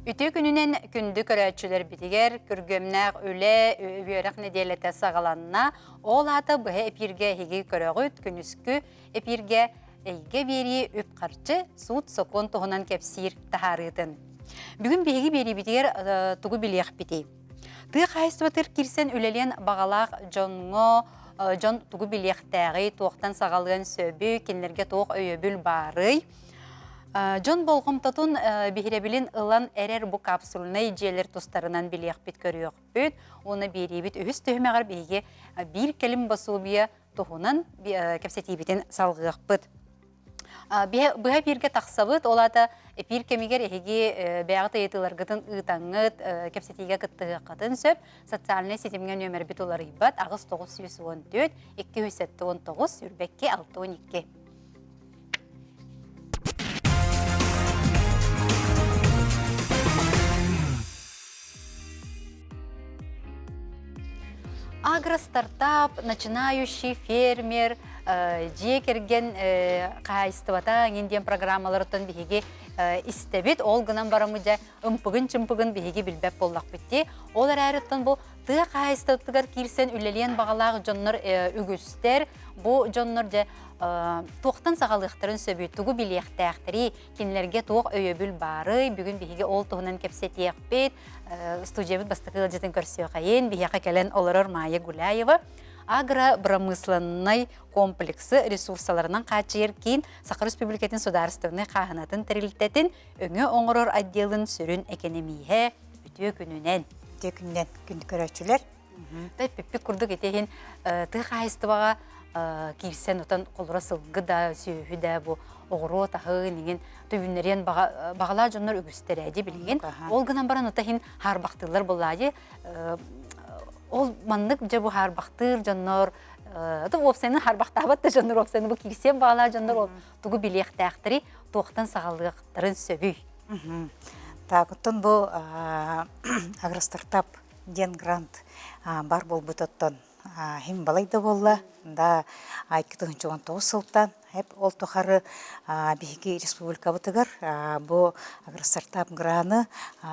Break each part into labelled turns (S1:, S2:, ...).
S1: Үтүө күнүнэн күндү көрөөччүлэрбитигэр күргүөмнээх үлэ, үөрэх нэдиэлэтэ саҕаланна. Ол аата быһа эпииргэ эһиги көрөҕүт, күнүскү эпииргэ эйгэ биэрии үп-харчы, суут-сокуон туһунан кэпсиир таһаарыытын. Бүгүн биһиги биэриибитигэр тугу билиэхпитий? Тыа хаһаайыстыбатыгар киирсэн үлэлиэн баҕалаах дьоҥҥо дьон тугу билиэхтээҕий, туохтан саҕалыан сөбүй, кинилэргэ туох өйөбүл баарый? Дьон болҕомтотун биһирэбилин ылан эрэр бу капсульнай дьиэлэр тустарынан билиэхпит көрүөхпүт уонна биэриибит үһүс түһүмэҕэр биһиги биир кэлим босуобуйа туһунан кэпсэтиибитин салҕыахпыт. Быһа эпииргэ тахсабыт, ол аата эпиир кэмигэр эһиги бэйэҕит ыйытыыларгытын ыытаҥҥыт, кэпсэтиигэ кыттыһыаххытын сөп. Социальнай ситимҥэ нүөмэрбит уларыйбат 8914 279 22 62. Агростартап, начинающий фермер, дьиэ кэргэн хаһаайыстыбата эҥин диэн программаларыттан биһиги истэбит. Ол гынан бараммыт дьэ ымпыгын-чымпыгын биһиги билбэт буоллахпыт дии. Ол эрээри оттон бу тыа хаһаайыстыбатыгар киирсэн үлэлиэн баҕалаах дьоннор үгүстэр. Бу дьоннор дьэ туохтан саҕалыахтарын сөбүй, тугу билиэхтээхтэрий, кинилэргэ туох өйөбүл баарый, бүгүн биһиги ол туһунан кэпсэтиэхпит. Студиябыт бастакы ыалдьытын көрсүөхэйин, биһиэхэ кэлэн олорор Майя Гуляева, агробырамыысыланнай комплексы ресурсаларынан хааччыйар киин Саха Республикатын судаарыстыбаннай хааһынатын тэрилтэтин өҥө оҥорор отделын сүрүн экэнэмииһэ үтүө күнүнэн.
S2: Үтүө күнүнэн күндү көрөөччүлэр.
S1: Эппиппит курдук ити иһин тыа хаһаайыстыбаҕа киирсэн отон холура сылгы да, сүөһү да бу оҕуруот аһын иҥин түйүннэриэн баҕалаах дьоннор үгүстэр ди билигин. Ол гынан баран ота иһин хаарбахтыыллар буоллаайы. Ол маннык дьэ бу хаарбахтыыр дьоннор уопсайынан хаарбахтаабат да дьоннор уопсайынан бу киирсиэн баҕалаах дьоннор ол тугу билиэхтээхтэри туохтан саҕалыахтарын сөбүй?
S2: Так, оттон бу агростартап диэн грант бар буолбут оттон хим балай да буолла да 2019 сылтан хеп ол тухары биһиги республикабытыгар бу агростартап граны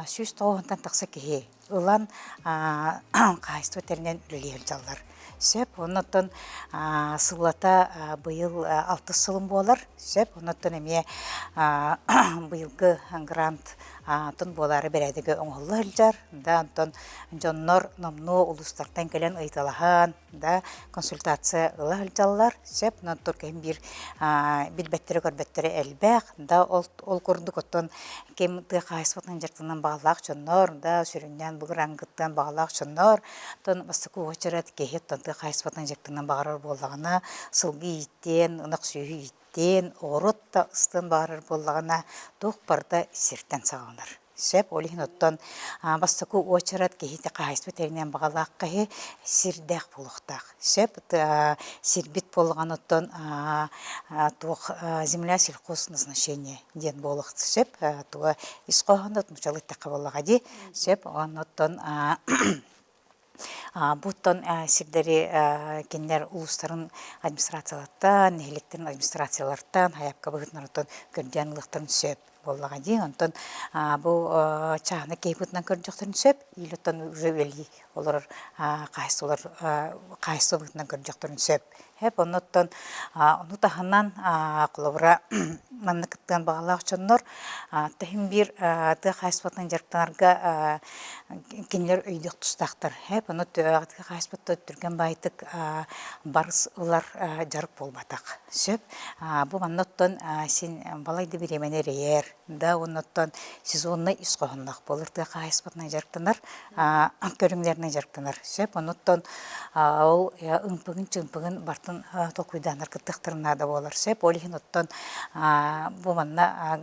S2: 109 тахса киһи ылан хаһаайыстыба тэринэн үлэлии сылдьаллар. Сөп, оннуттан сыллата быйыл алтыс сылым буолар. Сөп, оннуттан эмиэ быйылгы грант антон буолаары бэрээдэгэ оҥоһулла сылдьар. Да, онтон дьоннор номнуо улуустартан кэлэн ыйыталаһан, да консультация ыла сылдьаллар. Сөп, онтон ким биир билбэттэрэ-көрбөттөрө элбэх. Да, ол, ол курдук оттон ким тыа хаһаайыстыбатынан дьарыктанан баҕалаах дьоннор, да сүрүннээн бу грангыттан баҕалаах дьоннор, оттон бастакы уочарат киһи оттон тыа хаһаайыстыбатынан дьарыктанан баҕарар буоллаҕына, сылгы ииттиэн, ынах сүөһү ииттиэн, оҕуруот да ыстыан баҕарар буоллаҕына, туох барыта сиртэн саҕаланар. Сөп, ол иһин оттон бастакы уочарат киһи хаһаайыстыба тэринэн баҕалаах киһи сирдээх буолуохтаах. Сөп, сирбит буоллаҕына оттон туох земля сельхозназначения диэн буолуох сөп, туга ис хоһооно нууччалыы эттэххэ буоллаҕа дии. Сөп, оннуттан Буттан сирдэри кинилэр улуустарын администрациялартан, нэһилиэктэрин администрациялартан хайапка быһыытынан оттон көрдөөн ылыахтарын сөп буоллаҕа дии. Онтон бу чааһынай киһи быһыытынан көрдөхтөрүн сөп, или оттон уже үлэлии олорор хаһаайыстыбалар хаһаайыстыба быһыытынан көрдөхтөрүн сөп. Эп оннуттан ону таһынан холобура манна кыттыан баҕалаах дьоннор тэһин биир тыа хаһаайыстыбатынан дьарыктанарга кинилэр өйдүөх тустаахтар. Эп ону тыа хаһаайыстыбата түргэн баайтык барыс ылар дьарык буолбатах. Сөп. Бу манна оттон син балай да бириэмэни эрэйэр да оннуттан сезоннай ис хоһоонноох буолар тыа хаһаайыстыбатынан дьарыктанар көрүҥнэринэн дьарыктанар сөп оннуттан ол ымпыгын-чымпыгын бартын толкуйдааннар кыттыахтарын наада буолар сөп ол иһин оттон бу манна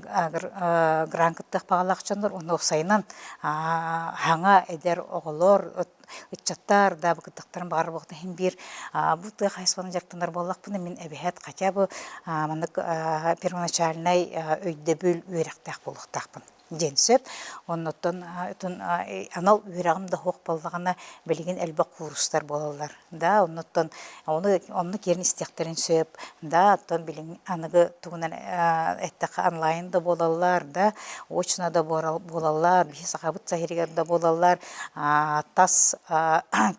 S2: грант кыттыах баҕалаах дьоннор уонна уопсайынан хаҥа эдэр оҕолор ыччаттар да кыттыктарын баҕарар буолуохтан иһин биир бу тыа хаһаайыстыбанан дьарыктанар буоллахпына мин эбэһээт хотя бы маннык первоначальнай өйдөбүл үөрэхтээх буолуохтаахпын. диэн сөп. Оннуттан анал үөрэҕим да суох буоллаҕына, билигин элбэх куурустар буолаллар. Да, оннуттан ону онно киирэн истиэхтэрин сөп. Да, оттон билигин аныгы тугунан эттэххэ онлайн да буолаллар, да, очно да буолаллар, биһи сахабыт саһиригэр да буолаллар, тас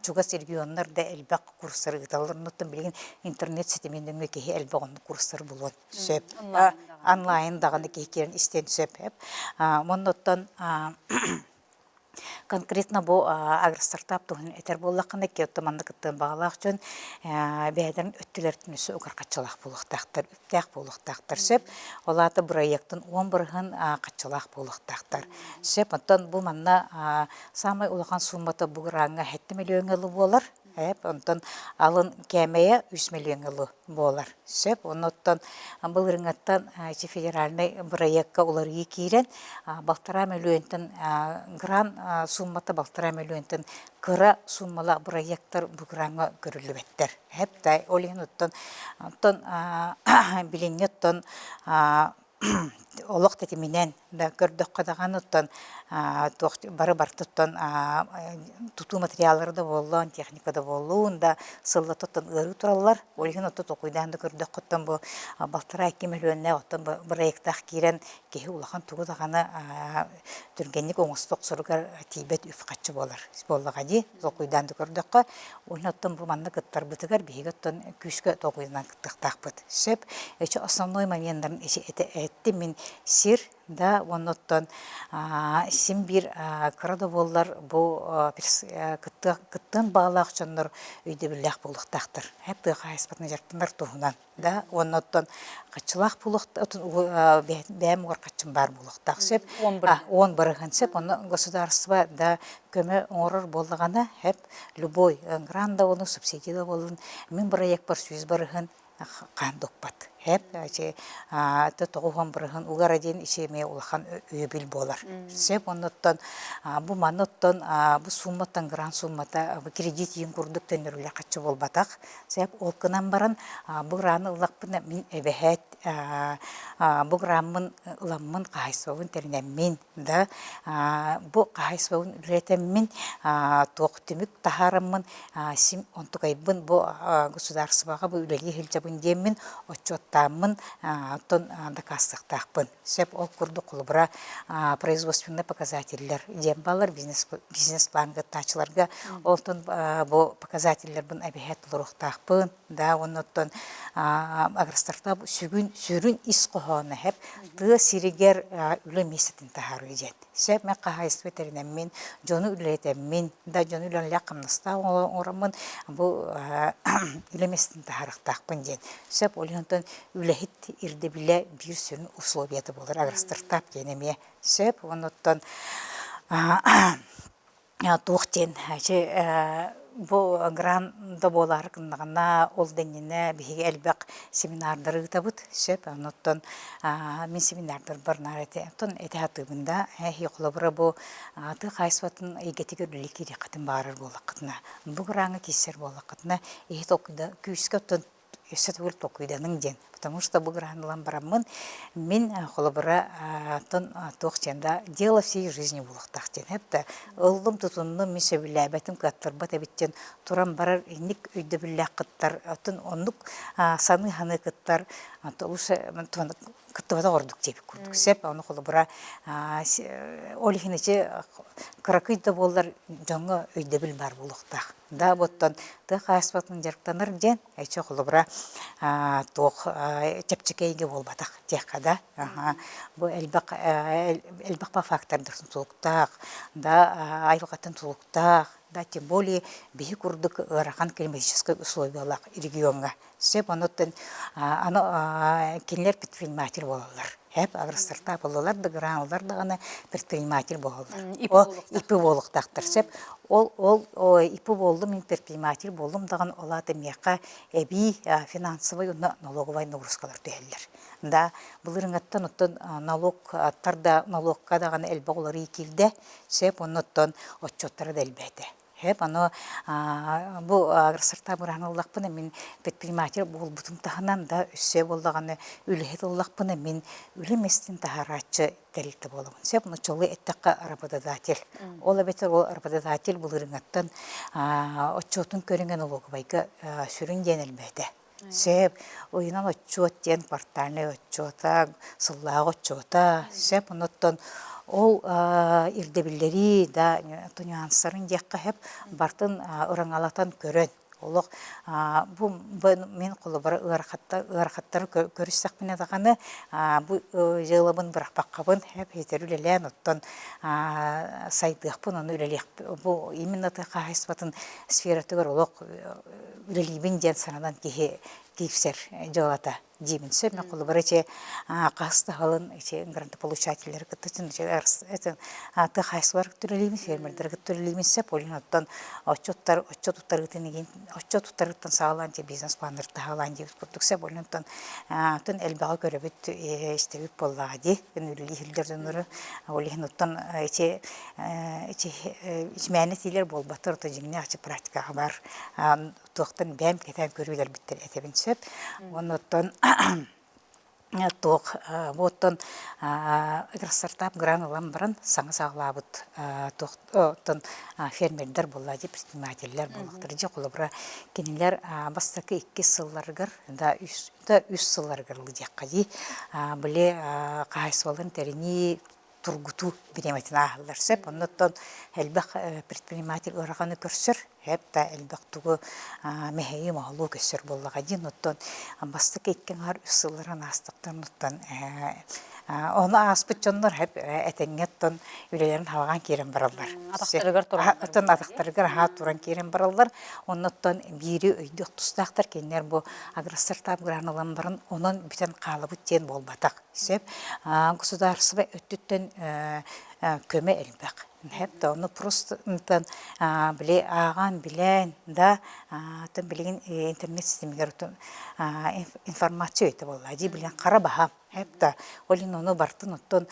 S2: чугас регионнар да элбэх курстары ыыталлар. Оннуттан билигин интернет ситимин нөҥүө киһи элбэх оннук курстары булуон сөп. Онлайн даҕаны киһи киирэн истиэн сөп. Оннуттан конкретно бу агростартап туһунан этэр буоллаххына, оттон манна кыттыан баҕалаах дьон бэйэлэрин өттүлэриттэн өссө угар хаччылаах буолуохтаахтар, үптээх буолуохтаахтар сөп. Ол аата бырайыактын 10% хаччылаах буолуохтаахтар. Сөп. Оттон бу манна саамай улахан сууммата бу граҥҥа 7 миллион ылы буолар. Эп, онтон алын кээмэйэ 3 миллион ылы буолар. Сөп. Оннуттан былырыҥҥаттан ити федеральнай бырайыакка уларыйыы киирэн, балтараа мөлүйүөнтэн грант сууммата балтараа мөлүйүөнтэн кыра сууммалаах бырайыактар бу граҥҥа көрүллүбэттэр. Эп, да, ол иһин оттон оттон билиҥҥи оттон олох тэтиминэн да көрдөххө даҕаны оттон туох бары барытыттан тутуу материаллара да буоллун, техника да буоллун да сыллата оттон ыарыы тураллар. Ол иһин оттон толкуйдаан да көрдөххүттэн бу балтараа 2 мөлүйүөннээх оттон бырайыактаах киирэн киһи улахан тугу даҕаны түргэнник оҥосто охсоругар тиийбэт үп-харчы буолар буоллаҕа дии толкуйдаан да көрдөххө. Уонна оттон бу манна кыттарбытыгар биһиги оттон күүскэ толкуйданан кыттыахтаахпыт. Сөп. Эчи основной моменнарын эттим мин сир да уонна оттон син биир кыра да буоллар бу кыттыан баҕалаах дьоннор өйдөбүллээх буолуохтаахтар. Эп тыа хаһаайыстыбатын дьарыктанар туһунан да уонна оттон хаччылаах буолуох бэйэм угар хаччым баар буолуохтаах сөп. 10% сөп. Онно государство да көмө оҥорор буоллаҕына эп любой грант да буоллун, субсидия да буоллун, мин бырайыакпар 100% хаан да укпат. Эп 90% угара диэн ичи эмиэ улахан өйөбүл буолар. Сөп оннуттан бу манна оттон бу суумматтан грант сууммата кредит иин курдук төннөрүллэр хаччы буолбатах. Сөп ол гынан баран бу граны ыллахпына мин эбэһээт бу граммын ыламмын хаһаайыстыбабын тэринэммин да бу хаһаайыстыбабын үлэлэтэммин туох түмүк таһаараммын сим онтукайбын бу государствоҕа бу үлэлии сылдьабын диэммин отчуоттааммын оттон дакаастыахтаахпын. Сөп ол курдук холобура производственный показателлэр диэн бааллар бизнес бизнес-план кыттааччыларга онтон бу показателлэрбин эбэһээт толоруохтаахпын да оннуттан агростартап сүгүн сүрүн ис хоһооно хэп тыа сиригэр үлэ миэстэтин таһаарыы диэн. Сөп мен хаһаайыстыба тэринэммин, дьону үлэлэтэммин, да дьону үлэлээх хамнастаах оҥороммун бу үлэ миэстэтин таһаарыахтаахпын диэн. Сөп ол иһин үлэһит ирдэбилэ биир сүрүн условията буолар агростартап диэн эмиэ сөп. Оннуттан туох диэн бу грант да буолаары гыннаҕына ол да иннинэ биһиги элбэх семинардары ыытабыт сөп. Оннуттан мин семинардарбар наар этэ оттон этэ сатыыбын да эһиги холобура бу тыа хаһаайыстыбатын эйгэтигэр үлэлии киириэххитин баҕарар буоллаххытына бу граҥҥа киирсэр буоллаххытына эһи толкуйда күүскэ оттон өссө төгүл толкуйданыҥ диэн. Потому что бу гран ылан бараммын, мин холобура тон туох диэн да дело всей жизни буолуохтаах диэн эп да ыллым тутуннум мин сөбүлээбэтим кыаттарбат эбит диэн туран барар инник өйдөбүллээх кыттар оттон оннук саныы-саныы кыттар лучше кыттыбатах ордук диэбит курдук сөп ону холобура ол иһин ичи кыракый да буоллар дьоҥҥо өйдөбүл баар буолуохтаах да оттон тыа хаһаайыстыбатын дьарыктанар диэн эчи холобура туох чэпчэки эйгэ буолбатах диэххэ да бу элбэх элбэх фактордар тутулуктаах да айылҕаттан тутулуктаах да тем более биһи курдук ыарахан климатическай условиялаах региоҥҥа сөп онуттан аны кинилэр предприниматель буолаллар Эп агростартап ыллылар да гранулар даҕаны предприниматель буолаллар. ИП буолуохтаахтар сөп. Ол ол ИП буоллум, мин предприниматель буоллум даҕаны ол аата миэхэ эбии финансовый уонна налоговай нагрузкалар түһэллэр. Да, былырыҥҥаттан оттон налог да налогка даҕаны элбэх уларыы киирдэ. Сөп, оннуттан отчуоттара да элбээтэ. Хэп ону бу агростартап грант ыллахпына мин предприниматель буолбутум таһынан да өссө буоллаҕына үлэһит ыллахпына мин үлэ миэстэтин таһаарааччы тэрилтэ буолабын. Сөп нуччалыы эттэххэ работодатель. Ол эбэтэр ол работодатель былырыҥаттан отчуотун көрүҥэ налоговайга сүрүн диэн элбээтэ. Сөп. Ыйынан отчуот диэн квартальнай отчуота, сыллааҕы отчуота. Сөп. Онуттан ол ирдэбиллэри да нюанстарын диэххэ сөп бартын ыраҥалатан көрөн олох бу мин холобура ыарахаттары көрүстэхпинэ даҕаны бу дьыалабын бырахпаккабын хэп үлэлээн оттон сайдыахпын ону үлэлиэх бу именно тыа хаһаайыстыбатын сфератыгар олох үлэлиибин диэн сананан киһи киирсэр дьыалата диибин сөп холобура ити хас да сылын ити грантополучателлэри кытта тыа хаһаайыстыбалар кытта үлэлиибин фермердары кытта үлэлиибин сөп ол иһин оттон отчуттар отчут туттарыытын игин отчуот туттарыыттан саҕалаан ити бизнес планнары таһаалаан диэбит курдук сөп ол иһин оттон оттон элбэҕи көрөбүт истэбит буоллаҕа дии үлэлии сылдьар дьоннору ол иһин оттон ити ити ичмээнэ этиилэр буолбаттар ото дьиҥнээх ити практикаҕа баар туохтан бэйэм кэтээн көрүүлэрбиттэн этэбин сөп. Уонна оттон туох бу оттон стартап грант ылан баран саҥа саҕалаабыт туох оттон фермердэр буолла дии предпринимателлэр буоллахтар дьэ холобура кинилэр бастакы иккис сылларыгар да үс да үс сылларыгар ылы диэххэ дии били хаһаайыстыбаларын тэринии тургутуу бириэмэтин ааһаллар сөп. Оннуттан элбэх предприниматель ыараханы көрсөр, хэп да элбэх тугу мэһэйи моһолу көрсөр буоллаҕа диэн. Оттон бастакы икки аҥаар үс сылларын аастахтан оттон ону ааспыт дьоннор хэп этэҥҥэ оттон үлэлэрин хаалаан киирэн бараллар.
S1: Атахтарыгар туран
S2: Оттон атахтарыгар аһаа туран киирэн бараллар. Оннуттан биири өйдүөх тустаахтар кинилэр бу агростартап грант ылан баран онон бүтэн хаалабыт диэн буолбатах. Сөп. Государство өттүттэн көмө элбэх. Хэп да ону просто били ааҕан билэн да оттон билигин интернет системигэр информация өйтө буолла дии билэн хара баһа хэп да ол иһин ону бартын оттон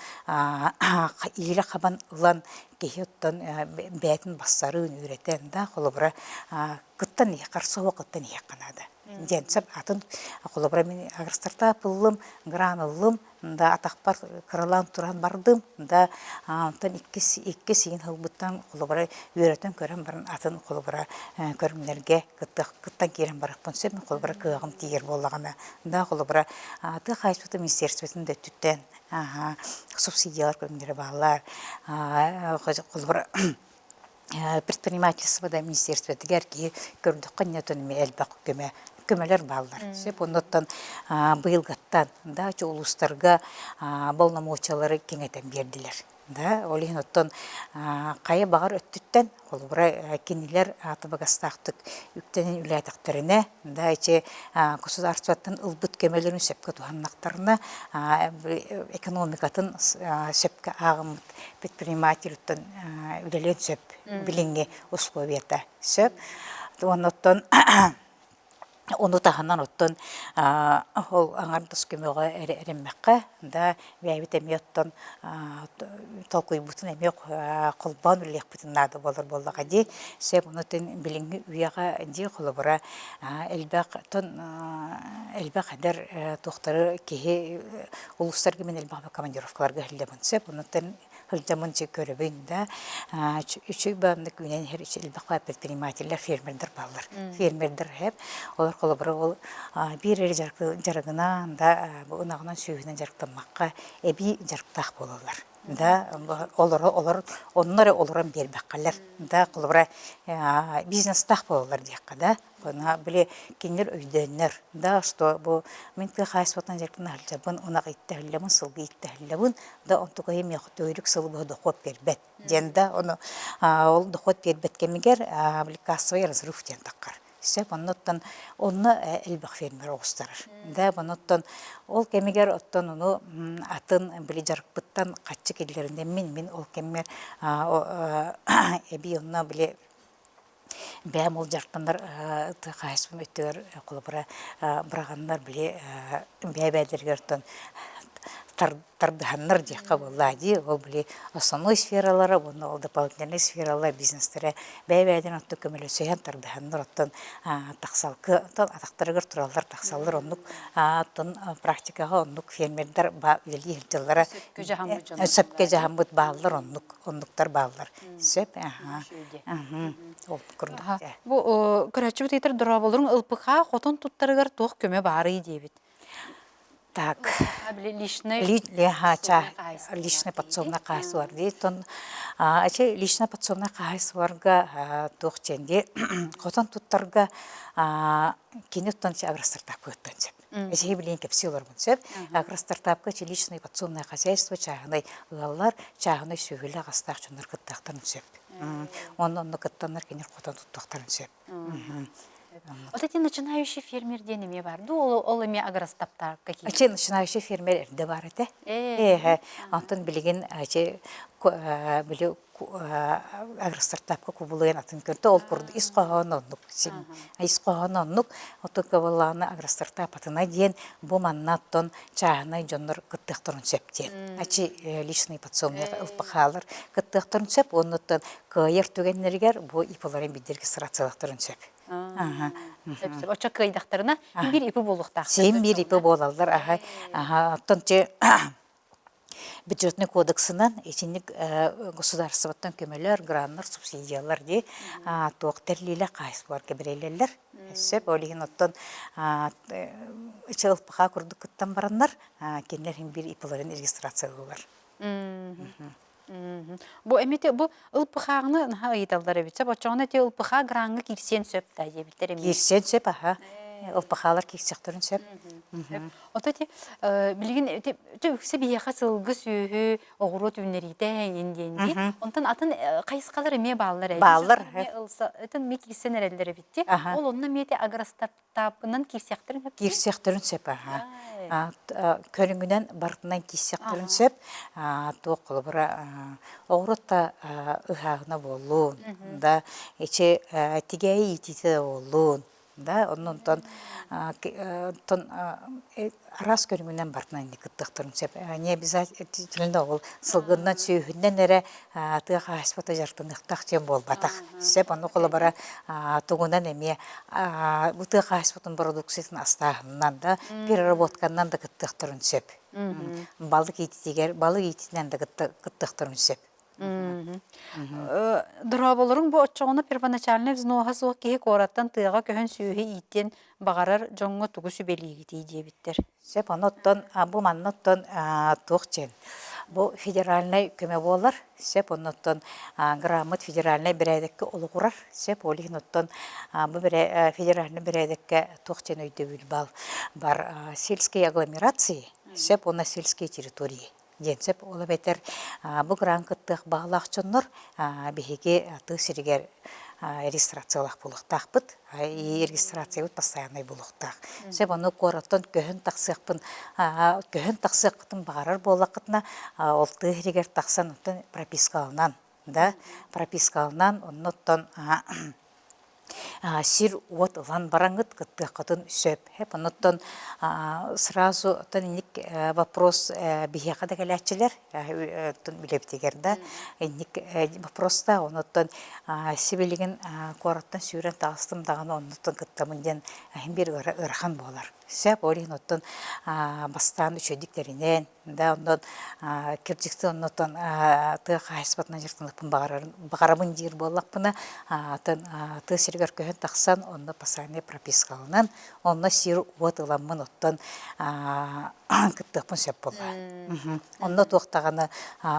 S2: иилэ хабан ылан киһи оттон бэйэтин бассарын үөрэтэн да холобура кыттан иһэ харса кыттан иһиэххэ наада диэн сөп атын холобура мин агростартап ыллым гран ыллым да атахпар кыралаан туран бардым да онтон иккис иккис иин ылбыттан холобура үөрэтэн көрөн баран атын холобура көрүҥнэргэ кыттан киирэн барыахпын сөп холобура кыаҕым тиийэр буоллаҕына да холобура тыа хаһаайыстыбатын министерствотын да өттүттэн субсидиялар көрүҥнэрэ бааллар холобура предпринимательство да министерствотыгар киһи көрдөххө инньэ эмиэ элбэх көмө көмөлөр бааллар. Сөп оннуттан быйылгаттан да улуустарга боломуочуйалары кэҥэтэн биэрдилэр. Да, ол иһин оттон хайа баҕар өттүттэн холобура кинилэр табыгастаахтык үктэнэн үлээтэхтэринэ да ити государствоттан ылбыт көмөлөрүн сөпкө туһаннахтарына экономикатын сөпкө ааҕыммыт предприниматель-тан үлэлиэн сөп билиҥҥи условията сөп. Оннуттан ону таһынан оттон ол аҥардас көмөҕө эрэ эрэммэххэ да бэйэбит эмиэ оттон толкуйбутун эмиэ холбоон үлэлиэхпитин наада буолар буоллаҕа дии. Сөп онутун билиҥҥи үйэҕэ дии холобура элбэх оттон элбэх эдэр туохтары киһи улуустарга мин элбэх командировкаларга иһиллэбин сөп онуттан сылдьаммын көрөбүн да үчүгэй бааннык үүнэн иһэр элбэх предпринимателлэр фермердэр бааллар фермердэр хэп олор холобура ол биир эрэ дьарыгынан да ынаҕынан сүөһүнэн дьарыктаммакка эбии дьарыктаах буолаллар да олоро олор онно эрэ олорон биэрбэххэлэр да холобура бизнестаах буолаллар диэххэ да Она били кинилэр өйдөөннөр да что бу мин тыа хаһаайыстыбатынан дьарыктана сылдьабын, ынах ииттэһиллэбин, сылгы ииттэһиллэбин, да онтукайым миэхэ төгүрүк сылы быһа дохуот биэрбэт диэн да ону ол дохуот биэрбэт кэмигэр били кассовый разрыв диэн таххар. Сөп оннуттан онно элбэх фермер оҕустарар. Да онуттан ол кэмигэр оттон ону атын били дьарыкпыттан хаччы киллэринэн мин мин ол кэммэр эбии онно били Бэйэм ол дьарыктанар тыа хаһаайыстыбам өттүгэр холобура быраҕаннар били бэйэ-бэйэлэригэр оттон. тардыһаннар диэххэ буоллаа дии. Ол били основной сфералара уонна ол дополнительнай сфералар бизнестэрэ бэйэ-бэйэлэрин оттон көмөлөсүһэн тардыһаннар оттон тахсалгы оттон атахтарыгар тураллар тахсаллар оннук оттон практикаҕа оннук фермердэр үлэлии сылдьаллара сөпкө дьаһаммыт бааллар оннук оннуктар бааллар сөп ол курдук
S1: Бу көрөөччүбүт ыйытар дорооболоруҥ ЛПХ хотон туттарыгар туох көмө баарый диэбит.
S2: Так.
S1: Личный
S2: личный подсобное хаһайыстыбалар дии. Оттон ачи личное подсобное хаһайыстыбаларга туох диэн дии хотон туттарга кини оттон агростартапка ыттан сөп. Эсиһи билигин кэпсии олорбун сөп. Агростартапка личное подсобное хозяйство чааһынай ыаллар, чааһынай сүөһүлээх астаах дьоннор кыттыахтарын сөп. Онно онно кыттаннар кинилэр хотон туттуохтарын сөп.
S1: Вот эти начинающий фермер диэн эмиэ бар дуу, ол, ол эмиэ агростаптарга киирэр.
S2: Ачи начинающий фермер эрдэ бар этэ. Э, онтон билигин ачи били агростартапка кубулуйан атын көрдө ол курдук ис хоһоон оннук ис хоһоон оннук оту кыбылааны агростартап атына диэн бу манна оттон чааһынай дьоннор кыттыахтарын сөп диэн ачи личный подсобный ылпахаалар кыттыахтарын сөп уоннуттан кыайар түгэннэригэр бу ИП-ларын биир регистрациялахтарын сөп.
S1: Сөп, сөп. Оччо кыайдахтарына биир ИП буолуохтаах.
S2: Син биир ИП буолаллар. Аха, аха. Оттон бюджетный кодексынан итинник государствоттан көмөлөр, граннар, субсидиялар дии туох тэрлиилэ хаһайыстыбаларга бэриллэллэр. Сөп, ол иһин оттон ЛПХ курдук кыттан бараннар, кинилэр иһин биир ИП-ларын регистрациялыылар.
S1: Бу эмиэ бу ылпыхааҕыны наһаа ыйыталлар эбит. Сөп, оччоҕуна ити ылпыхаа граҥҥа киирсиэн сөп да диэбиттэр эмиэ.
S2: Киирсиэн сөп, аха. Ылпыхаалар киирсиэхтэрин сөп.
S1: Ото ити билигин ити үксэ биһиэхэ сылгы сүөһү, оҕуруот үүннэриитэ эҥин диэн дии. Онтон атын хайысхалар эмиэ бааллар эбит.
S2: Бааллар.
S1: Атын эмиэ киирсэн эрэллэр эбит дии. Ол онно эмиэ ити агростар Тааппынан киирсиэхтэрин сөп
S2: Киирсиэхтэрин сөп аһа. Көрүҥүнэн барытынан киирсиэхтэрин сөп. Туох холобура оҕуруот да ыһааһына буоллун, да ичи тигээйи иитиитэ да буоллун, да оннунтан оттон араас көрүҥүнэн барытынан инник кыттыахтарын сөп. Не обязательно ол сылгыннан сүөһүнэн эрэ тыа хаһайыстыбата дьарыктаныахтаах диэн буолбатах. Сөп ону холобура тугунан эмиэ бу тыа хаһайыстыбатын бородууксуйатын астааһынынан да, переработканан да кыттыахтарын сөп. Балык иититигэр балык иититинэн да кыттыахтарын сөп.
S1: Дорооболоруҥ бу оччоҕуна первоначальнай взноһа суох киһи куораттан тыаҕа көһөн сүөһү ииттиэн баҕарар дьоҥҥо тугу сүбэлиигитий диэбиттэр.
S2: Сөп, ону бу манна оттон туох диэн бу федеральнай көмө буолар. Сөп, оннуттан граммыт федеральнай бэрээдэккэ олоҕурар. Сөп, ол иһин оттон бу федеральнай бэрээдэккэ туох диэн өйдөбүл бар сельские агломерации, сөп, уонна сельские территории диэн сөп. Ол эбэтэр бу грант кыттыах баҕалаах дьоннор биһиги тыа сиригэр регистрациялаах буолуохтаахпыт. И регистрациябыт постояннай буолуохтаах. Сөп ону куораттан көһөн тахсыахпын көһөн тахсыаххытын баҕарар буоллаххытына ол тыа сиригэр тахсан оттон пропискаланан да пропискаланан оннуттан сир-уот ылан бараҥҥыт кыттыаххытын сөп. Онуттан сразу оттон инник вопрос биһиэхэ да кэлээччилэр үлэбитигэр да инник вопрос да онуттан сибилигин куораттан сүүрэн таҕыстым даҕаны оннуттан кыттабын диэн биир ыарахан буолар. Сөп ол иһин оттон бастаан үчүгэйдик тэринэн Да, онон кырдьыкты оннотон тыа хаһайыстыбатынан дьарыктаныахпын баҕарабын диир буоллахпына, атын тыа сиригэр көһөн тахсан, онно постояннай пропискаланан, онно сир-уот ыламмын оттон кыттыахпын сөп буолла. Онно туох даҕаны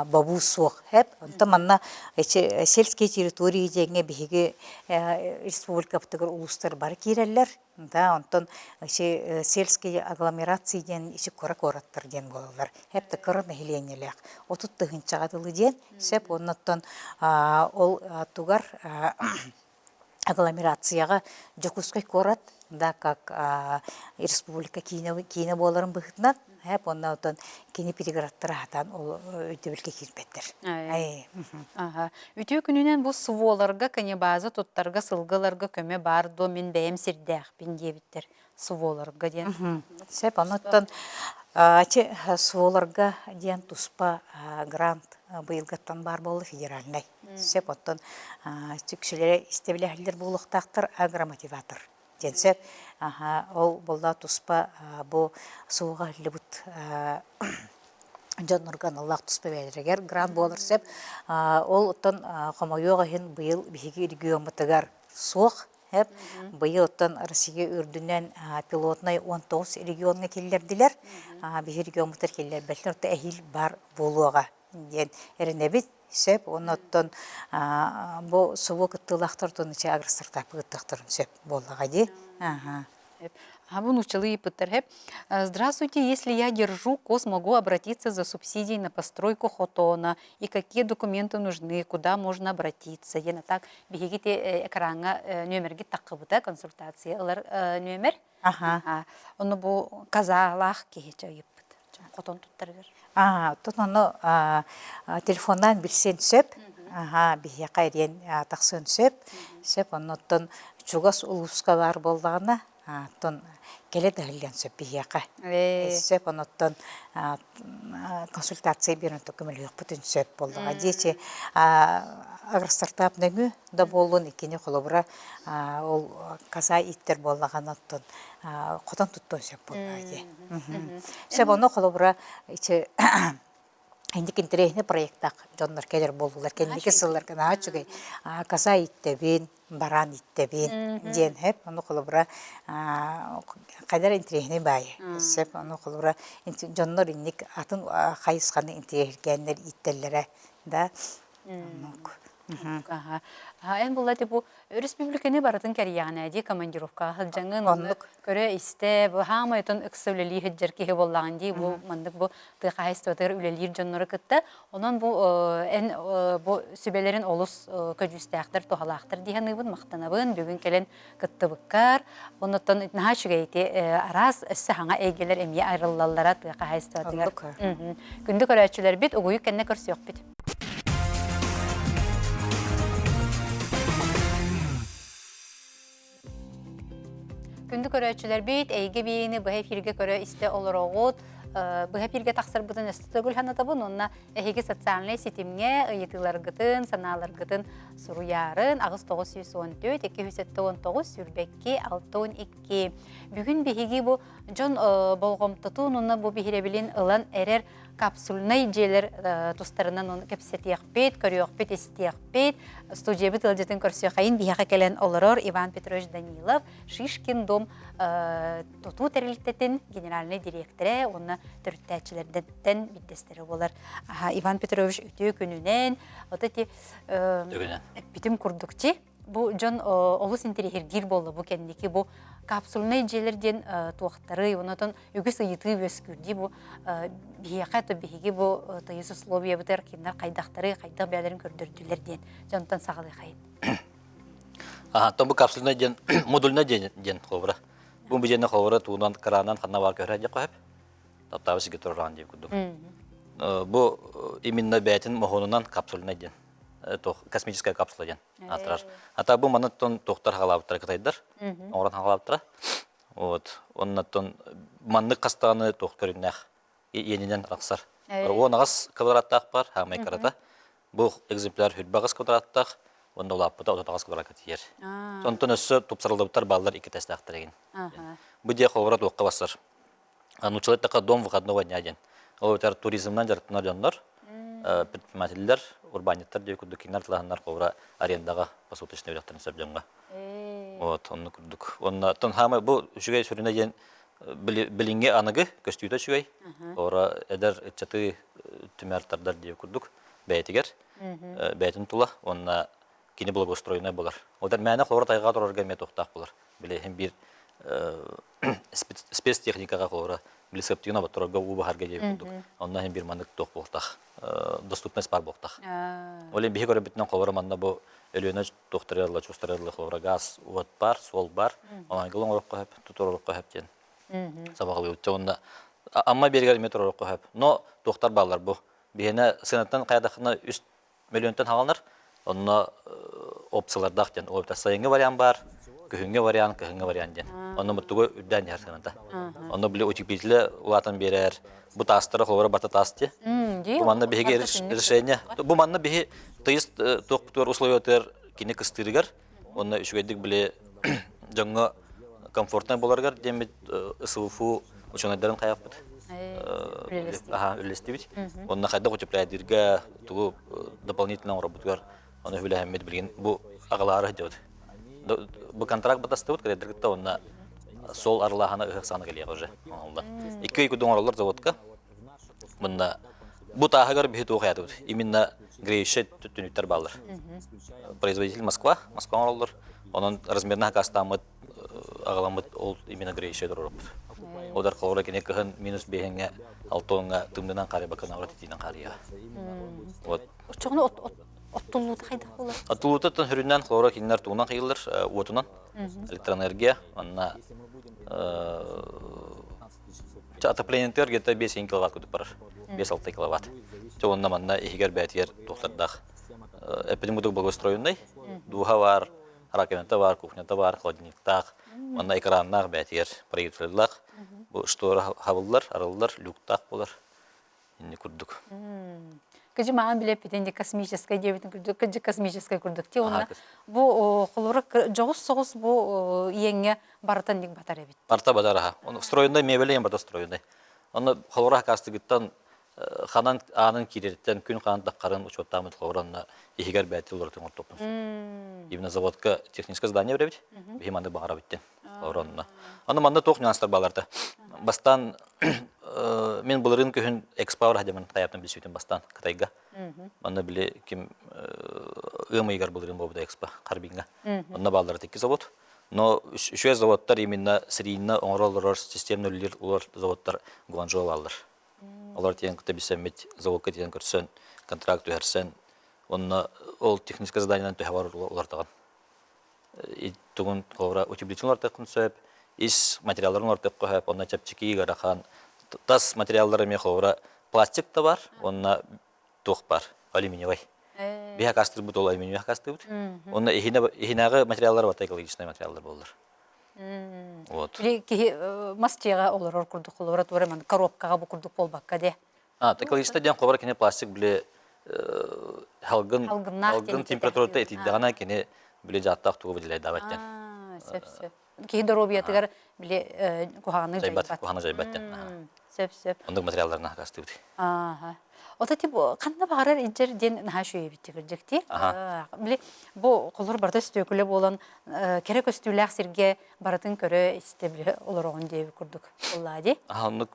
S2: бобуу суох. Эп, онтон манна сельские территории диэҥҥэ биһиги республикабытыгар улуустар бары киирэллэр. Да, онтон ити сельские агломерации диэн ити кура куораттар диэн буолаллар. Эп кыра нэһилиэнньэлээх. 30 тыһыынчаҕа дылы диэн сөп. Оннуттан ол тугар агломерацияҕа Дьокуускай куорат да как республика киинэ, киинэ буоларын быһыытынан эп онно оттон кини пригородтара хатаан ол өйдөбүлгэ киирбэттэр.
S1: Аха. Үтүө күнүнэн бу СВОларга конебаза туттарга сылгыларга көмө баар дуо мин бэйэм сирдээхпин диэбиттэр СВОларга диэн.
S2: Сөп, онуттан Ачы СВОларга диэн туспа грант быйылгыттан баар буолла федеральнай. Сөп оттон үксүлэрэ истэбилэһэллэр буолуохтаахтар агромотиватор диэн сөп. Ол буолла туспа бу СВО-ҕа ыһыллыбыт дьоннорго аналлаах туспа бэйэлэригэр грант буолар сөп. Ол оттон хомойуох иһин быйыл биһиги региоммутугар суох. Быйыл оттон Россия үрдүнэн пилотнай 19 региоҥҥа киллэрдилэр. Биһи региоммутугар киллэрбэтилэр, оттон эһиил бар буолуоҕа диэн эрэнэбит. Сөп. Уонна оттон бу СВО кыттыылаахтар оттон агростартапы кыттыахтарын сөп буоллаҕа дии.
S1: Бу нууччалыы ыйыппыттар хэп. Здравствуйте, если я держу коз, могу обратиться за субсидией на постройку хотона и какие документы нужны, куда можно обратиться? Диэн так биһиги те экраҥҥа нүөмэргит таххыбыта консультация ылар нүөмэр.
S2: Аха.
S1: Ону бу казаалаах киһи ыйыппыт. Хотон туттарыгар.
S2: Аа, оттон ону телефоннаан билсиэн сөп. Аха, биһиэхэ эриэн тахсыан сөп. Сөп, оннуттан чугас улууска баар буоллаҕына, оттон кэлэ да иһиллиэн сөп биһиэхэ. Сөп, онуттан консультация биэрэн көмөлөһүөхпүтүн сөп буоллаҕа. Диэчи агростартап нөҥүө да буоллун, иккини холобура ол каза ииттэр буоллаҕына, оттон хотон туттуон сөп буоллаҕа дии. Сөп, ону холобура ичи инник интэриэһинэй проектаах дьоннор кэлэр буоллулар. Кэнники сылларга наһаа үчүгэй каза ииттэбин, бараан ииттэбин диэн сөп. Ону холобура хайдах интэриэһинэй баайы. Сөп, ону холобура дьоннор инник атын хайысханы интэриэһиргээннэр ииттэллэрэ да. Оннук.
S1: Эн булла бу өрөспүүбүлүкэни барытын кэрийэҕин дии командировкаҕа сылдьаҥын
S2: Оннук.
S1: Көрө-истэ бу хаамай отон ыкса үлэлии сылдьар киһи буоллаҕын дии бу маннык бу тыа хаһаайыстыбатыгар үлэлиир дьоннору кытта онон бу эн бу сүбэлэрин олус көдьүүстээхтэр туһалаахтар дии саныыбын махтанабын бүгүн кэлэн кыттыбыккар оннуттан наһаа үчүгэй ити араас өссө хаҥа эйгэлэр эмиэ арыллаллара тыа хаһаайыстыбатыгар күндү көрөөччүлэрбит угуйук кэннэ көрсүөхпүт. Күндү көрөөччүлэрбит, эйгэ биэриини быһа эфиргэ көрө-истэ олороҕут. Быһа эфиргэ тахсарбытын өссө төгүл санатабын уонна эһиги социальнай ситимҥэ ыйытыыларгытын, санааларгытын суруйаарын 8914 279 22 62. Бүгүн биһиги бу дьон болҕомтотун уонна бу биһирэбилин ылан эрэр капсульнай дьиэлэр тустарынан кэпсэтиэхпит, көрүөхпүт, истиэхпит. Студиябыт ыалдьытын көрсүөххэйин биһиэхэ кэлэн олорор Иван Петрович Данилов, Шишкин дом тутуу тэрилтэтин генеральнай дириэктэрэ уонна төрүттээччилэрдэн биирдэстэрэ буолар. Иван Петрович үтүө күнүнэн, вот эти эппитим курдук чи Бу дьон олус интэриэһиргиир буолла бу кэнники бу капсульнай дьиэлэр диэн туохтарый, онотон үгүс ыйытыы үөскүүр дии бу биһиэхэ то биһиги бу тыйыс условиябытыгар кинилэр хайдахтары хайдах бэйэлэрин көрдөрдүлэр диэн дьонтон саҕалыахайын.
S3: Аха, бу капсульнай диэн модульнай диэн диэн холобура. Бу бу холобура туунан кыраанан ханна бар көрө дьэ көһөп. Таптаабы сигэ тураран диэн курдук. Бу именно бэйэтин моһуонунан капсульнай диэн. Космическая капсула диэн. Аатырар. Ата бу манаттан туохтар хаалаабыттара кытайдар оҥорон хаалаабыттара. Вот. Оннаттан маннык хастааны туох көрүҥнээх иэнинэн арахсар. 18 квадраттаах бар, хаамай карата. Бу экземпляр 28 квадраттаах, онно улааппыта 38 квадратка тиийэр. Онтон өссө тупсарыллыбыттар бааллар икки тэстээхтэр эгин. Бу дьиэ холобура туохха бассар. Нууччалыы эттэххэ дом выходного дня диэн. Ол эбэтэр туризмынан дьарыктанар дьоннор, предпринимателлэр, урбаанньыттар диэн курдук кинилэр тылаһаннар холобура арендаҕа посуточный үөрэхтэрин сөп дьоҥҥо. Вот, онно курдук. Онно оттон хаамай бу үчүгэй сүрүнэ диэн билиҥҥи аныгы көстүүтэ үчүгэй. Холобура эдэр ыччаты түмэр тардар диэн курдук бэйэтигэр бэйэтин тула уонна кини благоустроенай буолар. Ол мээнэ холобура тайҕаҕа турарга эмиэ туохтаах буолар. Билиһин биир спецтехникаҕа холобура били септигин оботторорго уу баһарга диэбит курдук. Онно иһин биир маннык туох буолтах доступность бар буолтах. Ол иһин биһи көрөбүтүнэн холобура манна бу Өлүөнэ туохтарыалла чустарыалла холобура газ уот бар, суол бар. Онон гыл оҥороххо сөп, туруорукка сөп диэн сабаҕалыыбыт. Уонна Амма биэригэр эмиэ туруорукка сөп. Но туохтар бааллар бу. Биһиэнэ сыанаттан хайдахына үс миллионтан хааланар. Онно опциялардаах диэн. Ол сайыҥҥы вариант баар. Күһүҥҥэ вариант, кыһыҥҥы вариант диэн. Онно муттугу үрдээн иһэр сыаната. Онно били утеплителе улаатан биэрэр. Бу таастара холобура барта таас дии. Бу манна биһиги решение. Бу манна биһи тыйыс туохпутугар условиятыгар кини кыстыырыгар уонна үчүгэйдик били дьоҥҥо комфортнай буоларыгар диэммит СВФУ учуонайдарын хайаппыт. Үллэстибит. Онно хайдах утепляйдыырга тугу дополнительно оҥорбутугар Оны үлэһэммит билигин бу аҕалаары сылдьабыт. Бу контракт батастыбыт, кытта онно сол арылааһына ыһыах саҕана кэлиэҕэ уже оҥоһуллан. Икки ый курдук оҥороллор заводка. Мунна бу тааһыгар биһи туох аятыбыт. Именно греющий түнүктэр бааллар. Производитель Москва, Москва оҥороллор. Онон размерно хакастааммыт аҕаламмыт ол именно греющий туруоруппут. Одар холобура кини кыһын минус биэһиҥҥэ алтоҥҥа тымнынан харыйбакка наоборот итиинэн харыйа. Вот.
S1: Оччоҕуна оттуллуута хайдах буолар?
S3: Оттуллуутуттан сүрүннээн хлоро кинилэр тугунан хайыллар уотунан, электроэнергия, онно отоплениетыгар где-то 5 киловатт курдук барар. 5-6 киловатт. Чэ онно манна иһигэр бээтигэр туохтардаах эппитим курдук благоустроенный, дууһа баар, раковината баар, кухнята баар, холодильниктаах, манна экраннаах бээтигэр проекторлаах, бу штора хабыллар, арыллар, люктаах буолар. Инни курдук.
S1: Кыдьы маан билэппитин ди космическай диэбитин курдук кыдьы космическай курдук ти уонна бу холура дьоҕус соҕус бу иэҥҥэ барытан ник батар эбит.
S3: Барта батар аха. Оны стройунай мебель ең бата стройунай. Оны холура хакастыгыттан ханан аанын киирериттен күн хаан таххарын учуоттаамыт холуранна иһигэр бэти олоротун ортоппун. Именно заводка техническое здание беребит. Биһи манны баҕарабыттен. Оронно. Аны манна туох нюанстар бааларда. Бастаан мен былырыын күһүн экспауэр хадьамын хайаптан билсибитим бастаан Кытайга. Манна били ким ыам ыйыгар былырыын буолбута экспо Харбиҥҥа. Онно бааллара икки завод. Но үчүгэй заводтар именно сырьинна оҥороллорор системно үлэлиир улар заводтар Гуанчжоу бааллар. Олор тиийэн кытта билсэммит заводка тиийэн көрсөн контракт түһэрсэн онно ол техническое заданиенан төһө бар улартаҕын. Тугун холобура утеплитель улартыаххын сөп, ис материалларын улартыахха сөп, онно чэпчэки ыарахан тас материаллар эмиэ холобура пластик да бар, уонна туох бар, алюминиевай. Биһи акаастыырбыт ол алюминиевай акаастыыбыт. Онно иһинээҕи материаллар барыта экологичнай материаллар буоллар. Вот.
S1: Или киһи мас дьиэҕэ олорор курдук холобура туора коробкаҕа бу курдук буолбакка де.
S3: А, экологичнай диэн холобура кини пластик били халгын халгын температурата итийдэҕинэ кини били дьааттаах тугу выделяйдаабат диэн.
S1: Сөп сөп. Киһи доруобуйатыгар били куһаҕаны
S3: дьайбат. Куһаҕаны дьайбат диэн.
S1: Сөп сөп.
S3: Оннук материалларынан хакастыыбыт.
S1: Ааха. Ото тип ханна баҕарар иджер диэн наһаа үчүгэй кырдьык дии. Били бу холор барыта өстүөкүлэ буолан кэрэ көстүүлээх сиргэ барытын көрө истэ били олороҕун диэбит курдук буоллаа дии.
S3: Оннук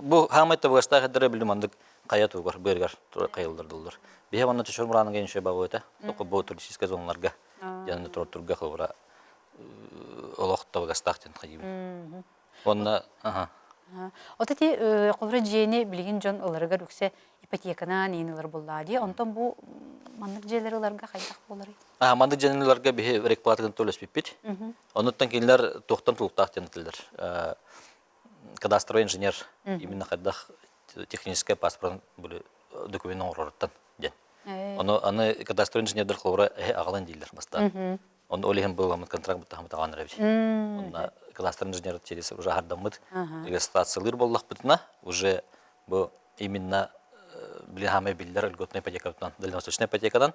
S3: бу хаамай табыгастаах эдэрэ били маннык хайа тугар быарыгар хайыллар дыллар. Биһи онно чочур мураныга инше бабыта. Току бу туристическай зоналарга дьанны турга холбура олох табыгастаах диэн хайыбын. Онно аха.
S1: От ити холобура дьиэни билигин дьон ыларыгар үксэ ипотеканан иин ылар буоллаа дии. Онтон бу маннык дьиэлэри ыларга хайдах буоларый?
S3: А маннык дьиэни ыларга биһи рекплататын төлөспүппүт. Онуттан кинилэр туохтан тулуктаах диэн этилэр. Кадастровый инженер именно хайдах техническэй паспорт документ оҥороруттан диэн. Ону аны кадастровый инженердэр холобура эһи аҕалан дииллэр бастаан. Онно ол иһин быыламмыт контракт быттаһаммыт аҕаан эрэбит. Онно кластер инженер через уже аһардаммыт регистрациялыыр буоллахпытына уже бу именно били хаамай биллэр льготная ипотекатынан дальневосточная ипотекадан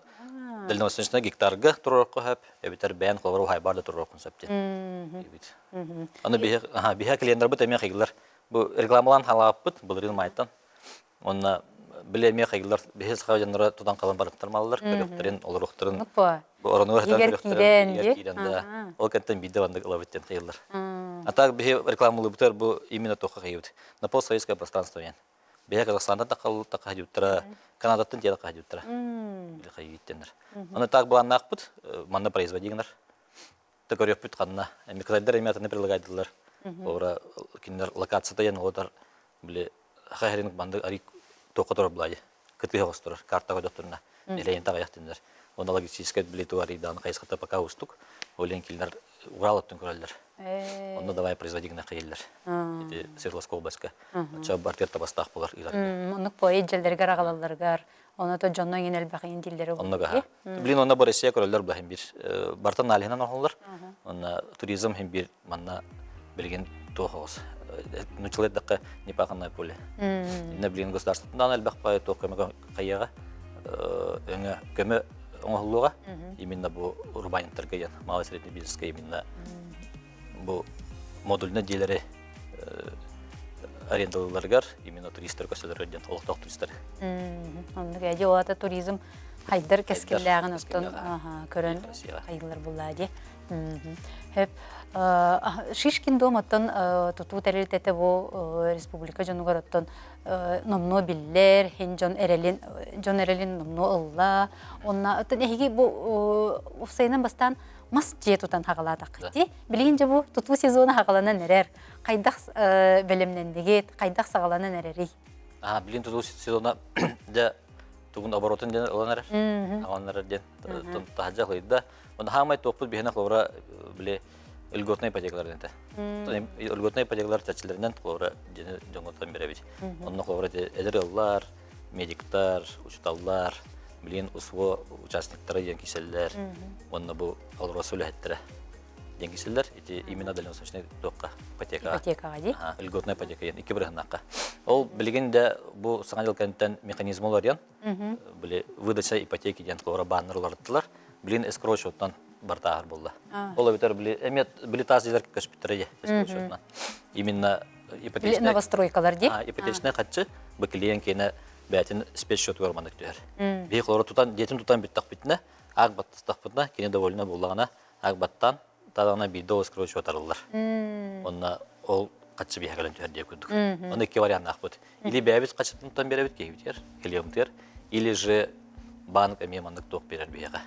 S3: дальневосточная гектарга туруорукка сөп эбэтэр бэйэн холобура уһайбаар да туруоруккун сөп диэн диэбит. Аны биһи клиеннарбыт эмиэ хайгылар бу рекламалаан халааппыт былырыын майтан Уонна били эмиэ хайгылар биһи саха дьонноро тутан халан барыттар маллар, көрүөхтэрин, олоруохтарын бу оронугар сытан көрүөхтэрин, иһигэр киирэн да ол кэнтэн биирдэ маннык ылабыт диэн хайыллар. А так биһи рекламалыыбытыгар бу именно туохха хайыбыт. На постсоветское пространство диэн. Биһи Казахстантан таххадьыттара, Канадаттан тиэ таххадьыттара. Били хайыыттеннэр. Аны так былааннаахпыт, манна производигнар. Та көрүөхпүт ханна. Эми кытайдар эми атыны предлагайдылар. Ора кинилэр локацията диэн олотар били хаһырын банды ари тоққа турар булайы. Кытыһа оҕустурар, карта көрдөхтөрүнэ элэйин таҕайах диннер. Онно логистическай били туарыйдаан хайысхата пока устук. Ол иһин кинилэр Урал өттүн көрөллөр. Онно давай производи гына хайыллар. Ити Свердловская областька. Оччо бартыгар табастаах болар ыйларга.
S1: Оннук поэт дьэллэригэр аҕалалларыгар, ону то дьонно иҥин элбэх иҥин дииллэри
S3: Онно гаха. Блин, онно бу Россия көрөллөр баһын бир бартан аналиһынан оҥоһуллар. Онно туризм хин бир манна билигин туох оҕус. Нуччалар дакка непаханное поле. Инна билигин государствотынан элбэх баай туох көмө хайыаҕа өҥө көмө оҥоһуллуоҕа. Именно бу урбаанньыттарга диэн малый средний бизнеска именно бу модульнай дьиэлэри арендалыыларыгар именно туристар көстөлөрөр диэн олохтоох туристар.
S1: Оннук эдьи ол туризм хайдар кэскиллээҕин оттон көрөн хайылар буллаа дии. Хөп Шишкин дом оттон тутуу тэрилтэтэ бу республика дьонугар оттон номнуо биллэр, хин дьон эрэлин дьон эрэлин номнуо ылла. Онна оттон эһиги бу уфсайынан бастаан мас дьиэ тутан хаҕалаатаххыт дии. Билигин дьэ бу тутуу сезона хаҕаланан эрэр. Хайдах бэлэмнэннигит, хайдах саҕаланан эрэрий?
S3: Аа, билигин тутуу сезона дьэ тугун оборотун диэн ылан эрэр. Аҕалан эрэр диэн таһырдьа хойда. Онно хаамай туохпут биһиэнэ холобура били льготнай ипотекалар диэн этэ. Льготнай ипотекалар чэрчилэринэн холобура дьиэни дьоҥҥо тутан биэрэбит. Онно холобура эдэр ыаллар, медиктар, учууталлар, билигин УСВО участниктара диэн киирсэллэр. Уонна бу АЛРОСА үлэһиттэрэ диэн киирсэллэр. Ити именно дальневосточный туохха ипотекаҕа.
S1: Ипотекаҕа дии.
S3: Льготная ипотека диэн икки бырыһыннаахха. Ол билигин да бу саҥа дьыл кэнниттэн механизм уларыйан, били выдача ипотеки диэн холобура бааннар уларыттылар. Билигин эскроу счеттан бартааһар буолла. Ол эбэтэр били эмиэ били таас дьиэлэр көспүттэрэ дии эскроу счетунан. Именно ипотечный
S1: новостройкалар дии.
S3: Ипотечный хаччы бу клиент киэнэ бэйэтин спецсчетугар маннык түһэр. Биһи холобура тутан дьиэтин тутан бүттэхпитинэ, аак баттастахпытына, кини довольна буоллаҕына, аак баттаан, тадаҕына биирдэ ол эскроу счет арыллар. Онно ол хаччы биһэ кэлэн түһэр диye курдук. Онно икки варианнаахпыт. Или бэйэбит хаччытын тутан биэрэбит киһибитигэр, клиентыгар, или же банк эмиэ маннык туох биэрэр биһиэхэ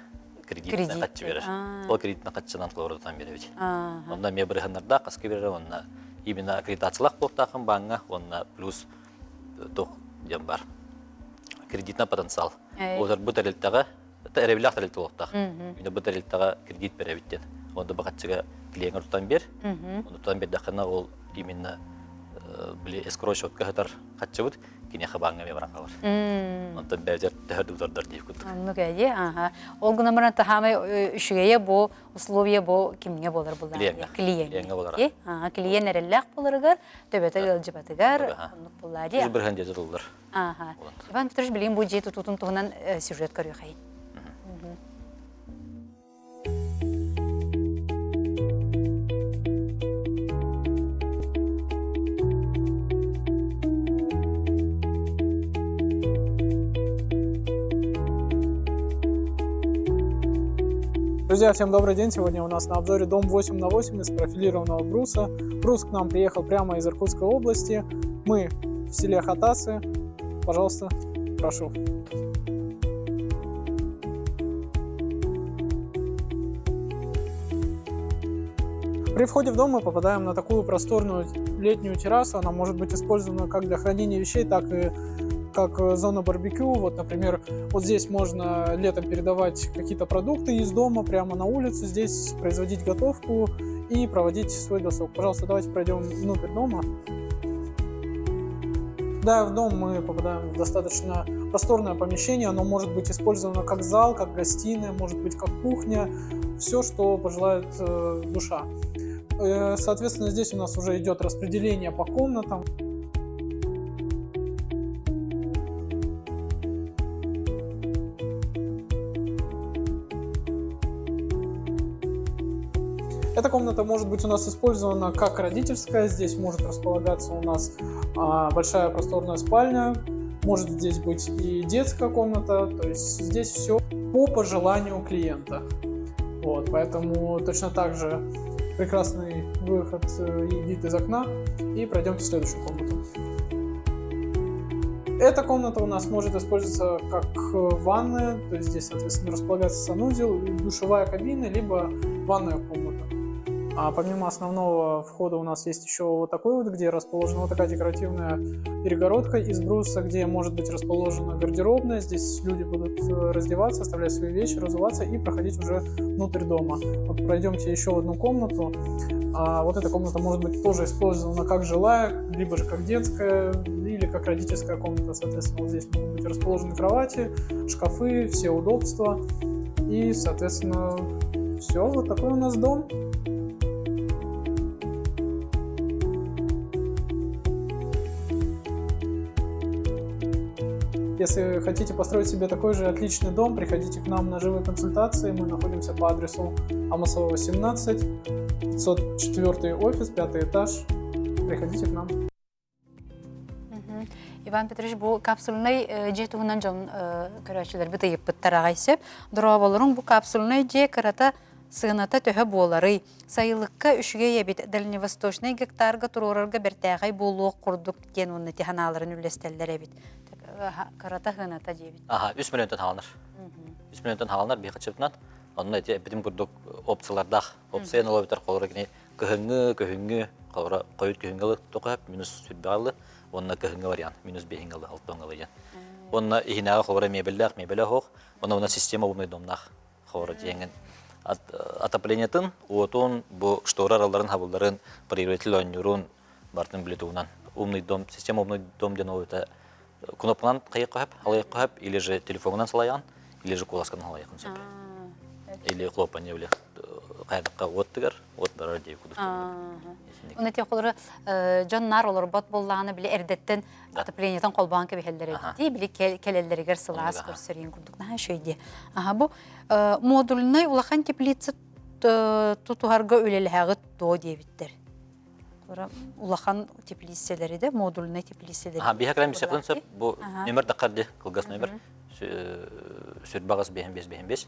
S3: кредитинэн хаччы биэрэр. Ол кредитинэн хаччынан холобура тутан биэрэбит. Онно эмиэ бырыһаннардаах хаска биэрэр уонна именно аккредитациялаах буолуохтааххын бааҥҥа уонна плюс туох диэн бар кредитный потенциал. Олор бу тэрилтэҕэ эрэбилээх тэрилтэ буолуохтаах. Именно бу тэрилтэҕэ кредит биэрэбит диэн. Онно бу хаччыга клиеҥҥэ тутан биэр. Ону тутан биэрдэххинэ ол именно били эскроу счетка сытар хаччыбыт киниэхэ бааҥҥа эмиэ баран хаалар. Онтон бэйэтэ төһө дуудардар диир курдук.
S1: Оннук ээ, аха. Ол гынан баран таһаамай үчүгэйэ бу условие бу кимҥэ буолар буллаҕа?
S3: Клиеҥҥэ.
S1: Клиеҥҥэ
S3: буолара.
S1: Клиент эрэллээх буоларыгар, төбөтө ыалдьыбатыгар, оннук буоллаа дии.
S3: Үс бырыһан диэти тыллар.
S1: Аха. Иван Петрович, билигин бу дьиэ тутуутун туһунан сюжет көрүөхэй.
S4: Друзья, всем добрый день! Сегодня у нас на обзоре дом 8 на 8 из профилированного бруса. Брус к нам приехал прямо из Иркутской области. Мы в селе Хатасы. Пожалуйста, прошу. При входе в дом мы попадаем на такую просторную летнюю террасу. Она может быть использована как для хранения вещей, так и как зона барбекю. Вот, например, вот здесь можно летом передавать какие-то продукты из дома прямо на улицу, здесь производить готовку и проводить свой досуг. Пожалуйста, давайте пройдем внутрь дома. Да, в дом мы попадаем в достаточно просторное помещение. Оно может быть использовано как зал, как гостиная, может быть как кухня. Все, что пожелает душа. Соответственно, здесь у нас уже идет распределение по комнатам. Эта комната может быть у нас использована как родительская. Здесь может располагаться у нас большая просторная спальня. Может здесь быть и детская комната. То есть здесь все по пожеланию клиента. Вот, поэтому точно так же прекрасный выход и вид из окна. И пройдемте в следующую комнату. Эта комната у нас может использоваться как ванная, то есть здесь, соответственно, располагается санузел, душевая кабина, либо ванная комната. А помимо основного входа у нас есть еще вот такой вот, где расположена вот такая декоративная перегородка из бруса, где может быть расположена гардеробная. Здесь люди будут раздеваться, оставлять свои вещи, разуваться и проходить уже внутрь дома. Вот пройдемте еще в одну комнату. А вот эта комната может быть тоже использована как жилая, либо же как детская, или как родительская комната. Соответственно, вот здесь могут быть расположены кровати, шкафы, все удобства. И, соответственно, все, вот такой у нас дом. Если хотите построить себе такой же отличный дом, приходите к нам на живые консультации. Мы находимся по адресу Амосова, 18, 504 офис, пятый этаж. Приходите к нам.
S1: Иван Петрович, бу капсульнай дьиэ туһунан дьон көрөөччүлэрбит ыйыппыттар аҕай сөп. Дорооболоруҥ бу капсульнай дьиэ кырата сыаната төһө буоларый? Сайылыкка үчүгэй эбит, дальневосточнай гектарга туруорарга бэртээхэй буолуох курдук диэн уонна ити санааларын үллэстэллэр эбит. Кырата сыаната диэбит.
S3: Аха, 3 миллионтан хааланар. 3 миллионтан хааланар биһиэхэ чыпнат. Онно ити эппитим курдук опциялардаах. Опция олобутар холоро кини кыһыҥҥы, күһүҥҥү, холоро хойут күһүҥҥү ылы тоқоһап минус сүрбэҕэ ылы, уонна кыһыҥҥы вариант минус биэһиҥҥэ ылы, алтыҥҥа ылы диэн. Уонна иһинээҕи холоро мебеллээх, мебелэ оһох, уонна уонна система умный домнаах холоро диэҥин отоплениетын, уотун, бу штора аралларын, хабылларын, проигрыватель оонньуурун барытын билетуунан умный дом, система умный дом диэн ол это кнопканан хайыахха сөп, халайыахха сөп, или же телефонунан салайаҕын, или же куоласканан халайыаххын сөп. Или хлопанье или хайдахха уот тыгар, уот барар диye кудук.
S1: Уна те холору дьон нар олорбот боллаҕына били эрдэттэн отоплениетын холбоон кэбиһэллэр эбит били кэлэллэригэр сылаас көрсөрүн курдук наһаа үчүгэй Аха бу модульнай улахан теплица тутуһарга үлэлэһэҕит дуо диэбиттэр. Улахан теплицэлэри да модульнай теплицэлэри.
S3: Аха биһэ кэлэн билсэхпин сөп бу номер даккар ди кылгас номер сүрбаҕас биэһин бес биэһин бес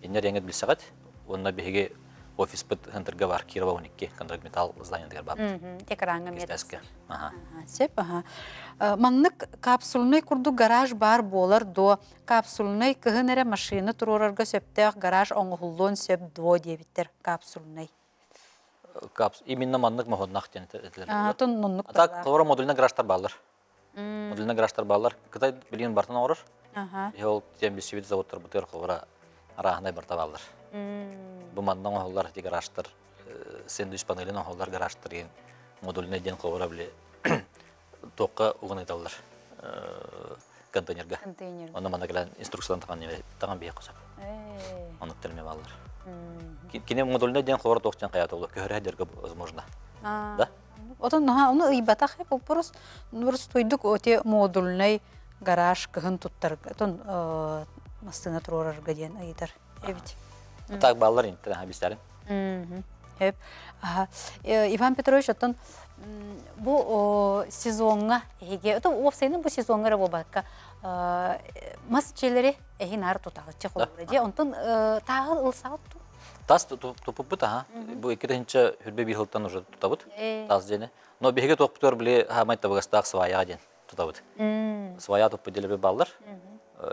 S3: иннер эҥет билсэҕит уонна биһиги офиспыт центрга бар Кирова 12 контракт металл зданиятыгар баар.
S1: Экраҥҥа метрскэ. Сөп, аха. Маннык капсульнай курдук гараж баар буолар дуо? Капсульнай кыһын эрэ машина туруорарга сөптөөх гараж оҥоһуллуон сөп дуо диэбиттэр капсульнай.
S3: Капс именно маннык моһоннах диэн этилэр.
S1: Атын ноннук
S3: А так толору модульный гаражтар бааллар. Модульный гаражтар бааллар. Кытай билигин бартан оҥорор. Иһи ол тиэн билсибит заводтар бытыар холора арааһынай барта бааллар. Бу манна оҥоһуллар ити гаражтар сэндвич панелин оҥоһуллар гаражтар диэн модульный диэн холобура били туохха уган ыыталлар контейнерга. Онно манна кэлэн инструкцияларын таҥан таҥан биһиэххэ сөп. Оннук терме бааллар. Кини модульный диэн холобура туох диэн хайаата ол көһөрө сылдьарга возможно. Да?
S1: Отон наһаа ону ыйбатах вопрос просто оте модульный гараж кыһын туттарга отон массыына туруорарга диэн ыйытар эбит.
S3: Так бааллар интен бистәрин.
S1: Хөп. Иван Петрович оттон бу сезоҥҥа эһиги ото уопсайынан бу сезоҥҥа эрэ буолбакка мас дьиэлэри эһи наар тутаҕыччы холобура дьиэ онтон тааҕы ылсаҕыт ту
S3: Тас тупуппут аха. Бу икки тыһыынча хүрбэ биир сылтан уже тутабыт таас дьиэни. Но биһиги туохпутугар били хаамай табыгастаах сваяҕа диэн тутабыт. Свая туппут дьиэлэр бааллар.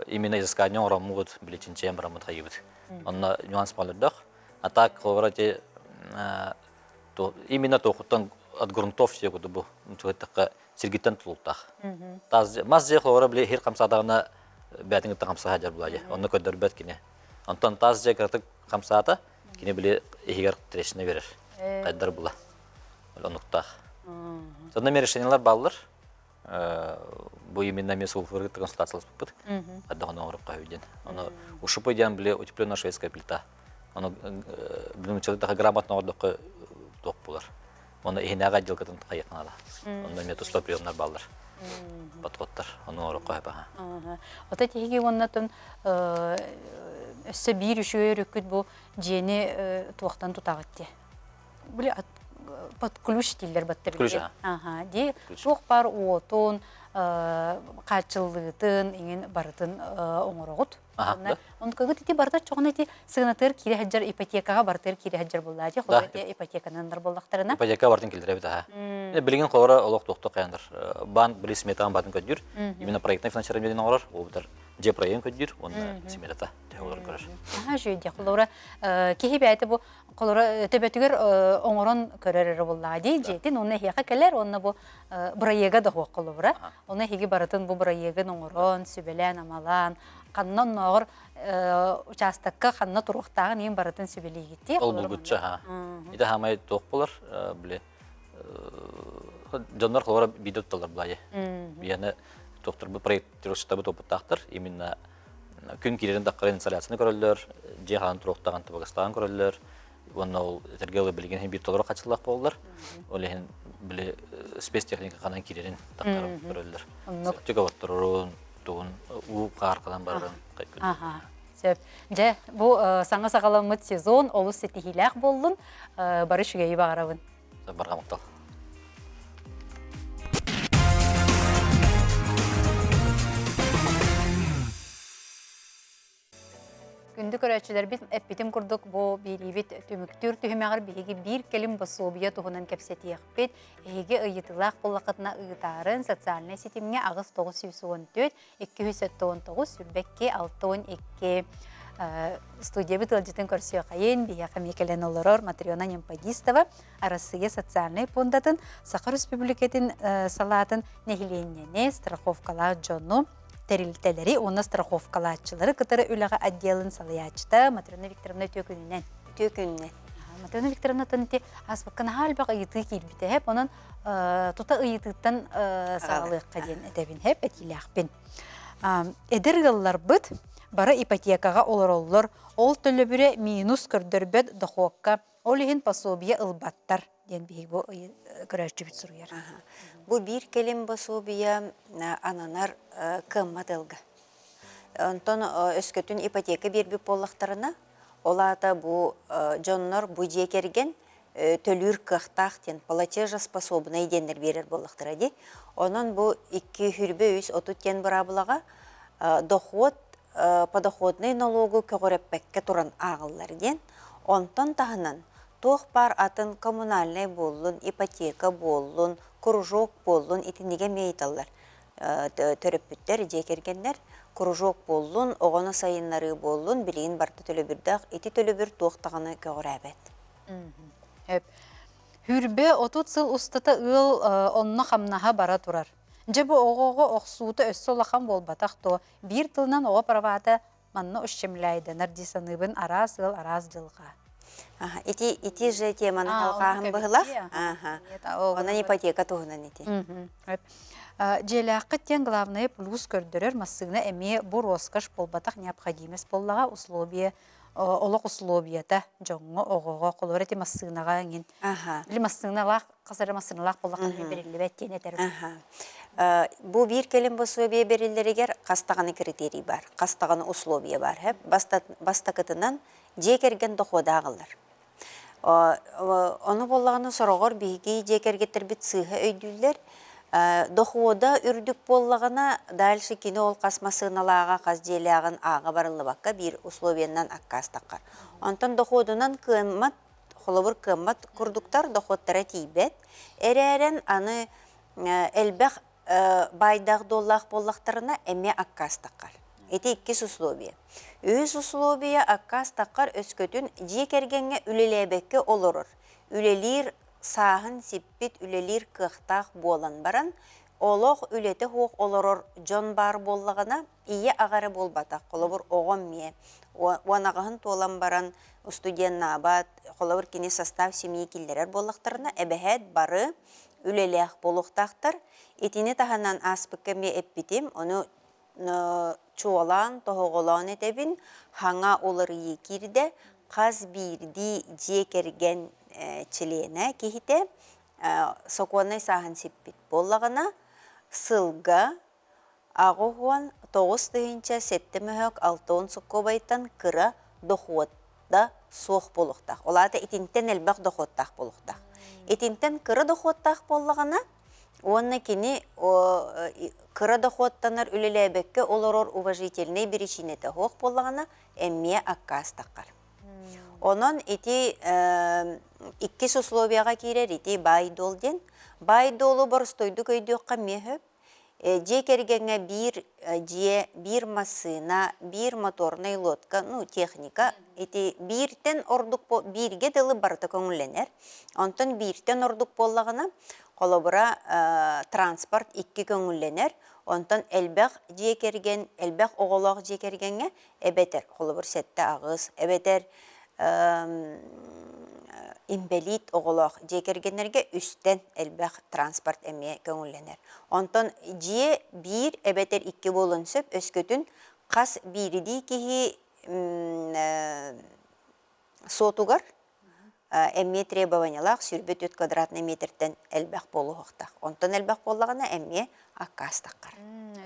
S3: Именно изыскание оҥороммут били чинчийэн бараммыт хайыыбыт. Онно нюанс бааллардаах. А так холобура ити именно туохуттан от грунтов все бу сиргиттэн тутулуктаах. Таас мас дьиэ холобура били хир хамсаатаҕына бээтин кытта хамсаһа дьар була дьэ. Онно көрдөрбөт кини. Онтон таас дьиэ кыратык хамсаата, кини били иһигэр трещина берер. Хайдар була. Онуктаах. Сонно решениялар бааллар. Бу именно мен сулфурга консультацияласпыппыт. Хайдах ону оҥоруп диэн. Ону ушупы диэн били утепленная шведская плита. Ону билим училищега грамотно оҥордоххо туох булар. Оны иһинээҕи отделкатын хайыахнаада. Онно эмиэ туспа приемнар бааллар. Подходтар. Ону оҥорокко сөп аха.
S1: Ото тиһиги уоннатын өссө биир үчүгэй өрүккүт бу дьиэни туохтан тутаҕыт дии. Били под ключ дииллэр батта
S3: Ключ,
S1: Аха, ди туох бар уотун, хааччыллыытын, иҥин барытын оҥороҕут. Онкыгыт ити барыта чоҕун ити сыанатыгар киирэ сылдьар ипотекаҕа барытыгар киирэ сылдьар буоллаа дии холобур ити ипотекананнар буоллахтарына.
S3: Ипотека бартын киллэрэбит аха. Билигин холобура олох туохтук хайандар. Баан били сметаҕын батын көрдүүр. Именно проектный финансирование оҥорор. Ол бутар. Дьиэ проегын көрдүүр уонна симелята төһө олорон көрөр.
S1: Наһаа үчүгэй дии. Холобура, киһи бэйэтэ бу холобура төбөтүгэр оҥорон көрөр эрэ буоллаҕа дии дьиэтин уонна эһиэхэ кэлэр уонна бу бырайыага да суох холобура. Ону эһиги барытын бу бырайыагын оҥорон, сүбэлээн-амалаан, ханна оннооҕор учаастакка ханна туруохтааҕын иһин барытын сүбэлиигит
S3: Ол булгуччу аха. Ити хаамай туох болар, били дьоннор холобура биирдэ тутталлар былайы. Биһиэнэ туохтарбыт проектировщиктарбыт опыттаахтар. Именно күн киирэрин таххарын инсталляцияны көрөллөр, дьиэ хаан туруохтааҕын табыгастааҕын көрөллөр. Уонна ол этэргэ дылы билигин иһин биир толору хачыллах буоллар. Ол иһин били спецтехника ханан киирэрин таххарын көрөллөр. Сөптүк оботторорун, тугун уу хааркалан барарын
S1: Аха. Сөп. Дьэ, бу саҥа саҕаламмыт сезон олус ситиһиилээх буоллун. Бары үчүгэйи баҕарабын.
S3: Барҕа махтал.
S1: Күндү көрөөччүлэрбит эппитим курдук бу биэриибит түмүктүүр түһүмэҕэр биһиги биир кэлим босуобуйа туһунан кэпсэтиэхпит. Эһиги ыйытыылаах буоллаххытына ыытаарын социальнай ситимҥэ 8914 279 22 62 студиябыт ыалдьытын көрсүөххэйин биһиэхэ эмиэ кэлэн олорор Матрена Немпадистова Арассыыйа социальнай пуондатын Саха Республикатын салаатын нэһилиэнньэни страховкалаах дьону тэрилтэлэри уонна страховкалааччылары кытары үлэҕэ отделын салайааччыта Матрена Викторовна үтүө күнүнэн.
S5: Үтүө күнүнэн.
S1: Матрена Викторовна ити ааспыкка наһаа элбэх ыйытыы киирбитэ һэп онон тута ыйытыыттан саҕалыахха диэн этэбин һэп этиилээхпин. Эдэр ыалларбыт бары ипотекаҕа олороллор, ол төлөбүрэ минус көрдөрбөт дохуокка, ол иһин пособие ылбаттар диэн биһиги бу көрөөччүбүт суруйар.
S5: Бу биир кэлим пособие ананар кыаммат ыалга. Онтон өскөтүн ипотека биэрбит буоллахтарына, ол аата бу дьоннор бу дьиэ кэргэн төлүүр кыахтаах диэн платежеспособнай диэннэр биэрэр буоллахтара дии. Онон бу 2 23 30 диэн быраабылаҕа дохуот подоходный налогу көҕүрэппэккэ туран ааҕыллар диэн. Онтон таһынан туох баар атын коммунальнай буоллун, ипотека буоллун, кружок буоллун итиннигэ эмиэ ыйыталлар. Төрөппүттэр, дьиэ кэргэннэр кружок буоллун, оҕону сайыннарыы буоллун, билигин барыта төлөбүрдээх. Ити төлөбүр туох даҕаны көҕүрээбэт.
S1: Хүрбэ 30 сыл устата ыал онно хамнаһа бара турар. Дьэ бу оҕоҕо охсуута өссө улахан буолбатах дуо? Биир тылынан оҕо правата манна ущемляйданар дии саныыбын араас ыал араас дьылҕа.
S5: Ити ити же теманы халҕааһын быһылах. Онон ипотека туһунан ити.
S1: Дьиэлээххит диэн главное плюс көрдөрөр массыына эмиэ бу роскошь буолбатах необходимость буоллаҕа условие олох условията дьоҥҥо оҕоҕо холобур ити массыынаҕа эҥин били массыыналаах хас эрэ массыыналаах буоллаххына бэриллибэт диэн этэр
S5: Бу биир кэлим босуобуйа бэриллэригэр хас даҕаны критерий бар, хас даҕаны условия бар. Бастакытынан дьиэ кэргэн дохода ааҕыллар. Ону буоллаҕына сороҕор биһиги дьиэ кэргэттэрбит сыыһа өйдүүллэр. Дохода үрдүк буоллаҕына, дальше кини ол хас массыыналааҕа, хас дьиэлээҕин ааҕа барыллыбакка биир условиянан аккаастаххар. Онтон доходунан кыаммат, холобур кыаммат курдуктар доходтара тиийбэт. Эрээрэн аны элбэх баайдаах-дуоллаах буоллахтарына эмиэ аккаастаххар. Ити иккис условие. Үһүс условие аккаастаххар өскөтүн дьиэ кэргэҥҥэ үлэлээбэккэ олорор, үлэлиир сааһын сиппит үлэлиир кыахтаах буолан баран, олох үлэтэ суох олорор дьон баар буоллаҕына, ийэ-аҕа эрэ буолбатах, холобур, оҕом эмиэ 18-ын туолан баран студеннаабат, холобур, кини состав семьи киллэрэр буоллахтарына, эбэһээт бары үлэлээх буолуохтаахтар. Итини таһынан ааспыкка эмиэ эппитим, ону чуолаан, тоһоҕолоон этэбин, хаҥа уларыйыы киирдэ, хас биирдии дьиэ кэргэн чилиэнэ киһитэ сокуоннай сааһын сиппит буоллаҕына, сылга 89 760 сокуобайтан кыра дохуот да суох буолуохтаах. Ол аата итинтэн элбэх дохуоттаах буолуохтаах. Итинтэн кыра дохуоттаах буоллаҕына уонна кини кыра дохуоттанар үлэлээбэккэ олорор уважительнай биричиинэтэ суох буоллаҕына эмиэ аккаастаххар. Онон ити иккис условияҕа киирэр ити баай-дуол диэн. Баай-дуолу боростуойдук өйдүөххэ эмиэ сөп. Дьиэ кэргэҥҥэ биир дьиэ, биир массыына, биир моторнай лодка, ну, техника ити бииртэн ордук бииргэ дылы барыта көҥүллэнэр. Онтон бииртэн ордук буоллаҕына, холобура, транспорт икки көҥүллэнэр. Онтон элбэх дьиэ кэргэн, элбэх оҕолоох дьиэ кэргэҥҥэ эбэтэр, холобур, 7-8, эбэтэр инбэлиит оҕолоох дьиэ кэргэннэргэ үстэн элбэх транспорт эмиэ көҥүллэнэр. Онтон дьиэ биир эбэтэр икки буолуон сөп, өскөтүн хас биирдии киһи суотугар эмиэ требованиялаах 24 квадратный метртэн элбэх буолуохтаах. Онтон элбэх буоллаҕына эмиэ аккаастаххар.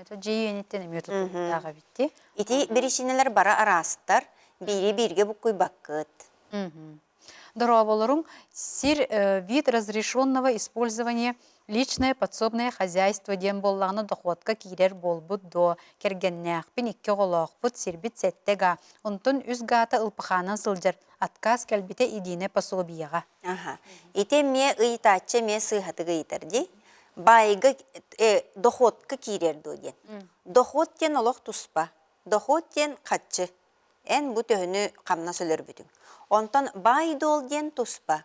S1: Это дьиэ иэниттэн эмиэ тутулуктаах эбит дии.
S5: Ити биричиинэлэр бары араастар, биири бииргэ буккуйбаккыт.
S1: Дорооболоруҥ сир вид разрешенного использования личное подсобное хозяйство диэн буоллаҕына дохуотка киирэр буолбут дуо? Кэргэннээхпин, икки оҕолоохпут, сирбит сэттэ га. Онтон үс гаата ылпахаанан сылдьар. Отказ кэлбитэ единое пособиеҕа.
S5: Аха. Ити эмиэ ыйытааччы эмиэ сыыһатык ыйытар дии. Баайга доходка киирэр дуо диэн. Доход диэн олох туспа. Доход диэн хаччы. Эн бу төһөнү хамнас өлөрбүтүҥ. Онтон баай-дуол диэн туспа.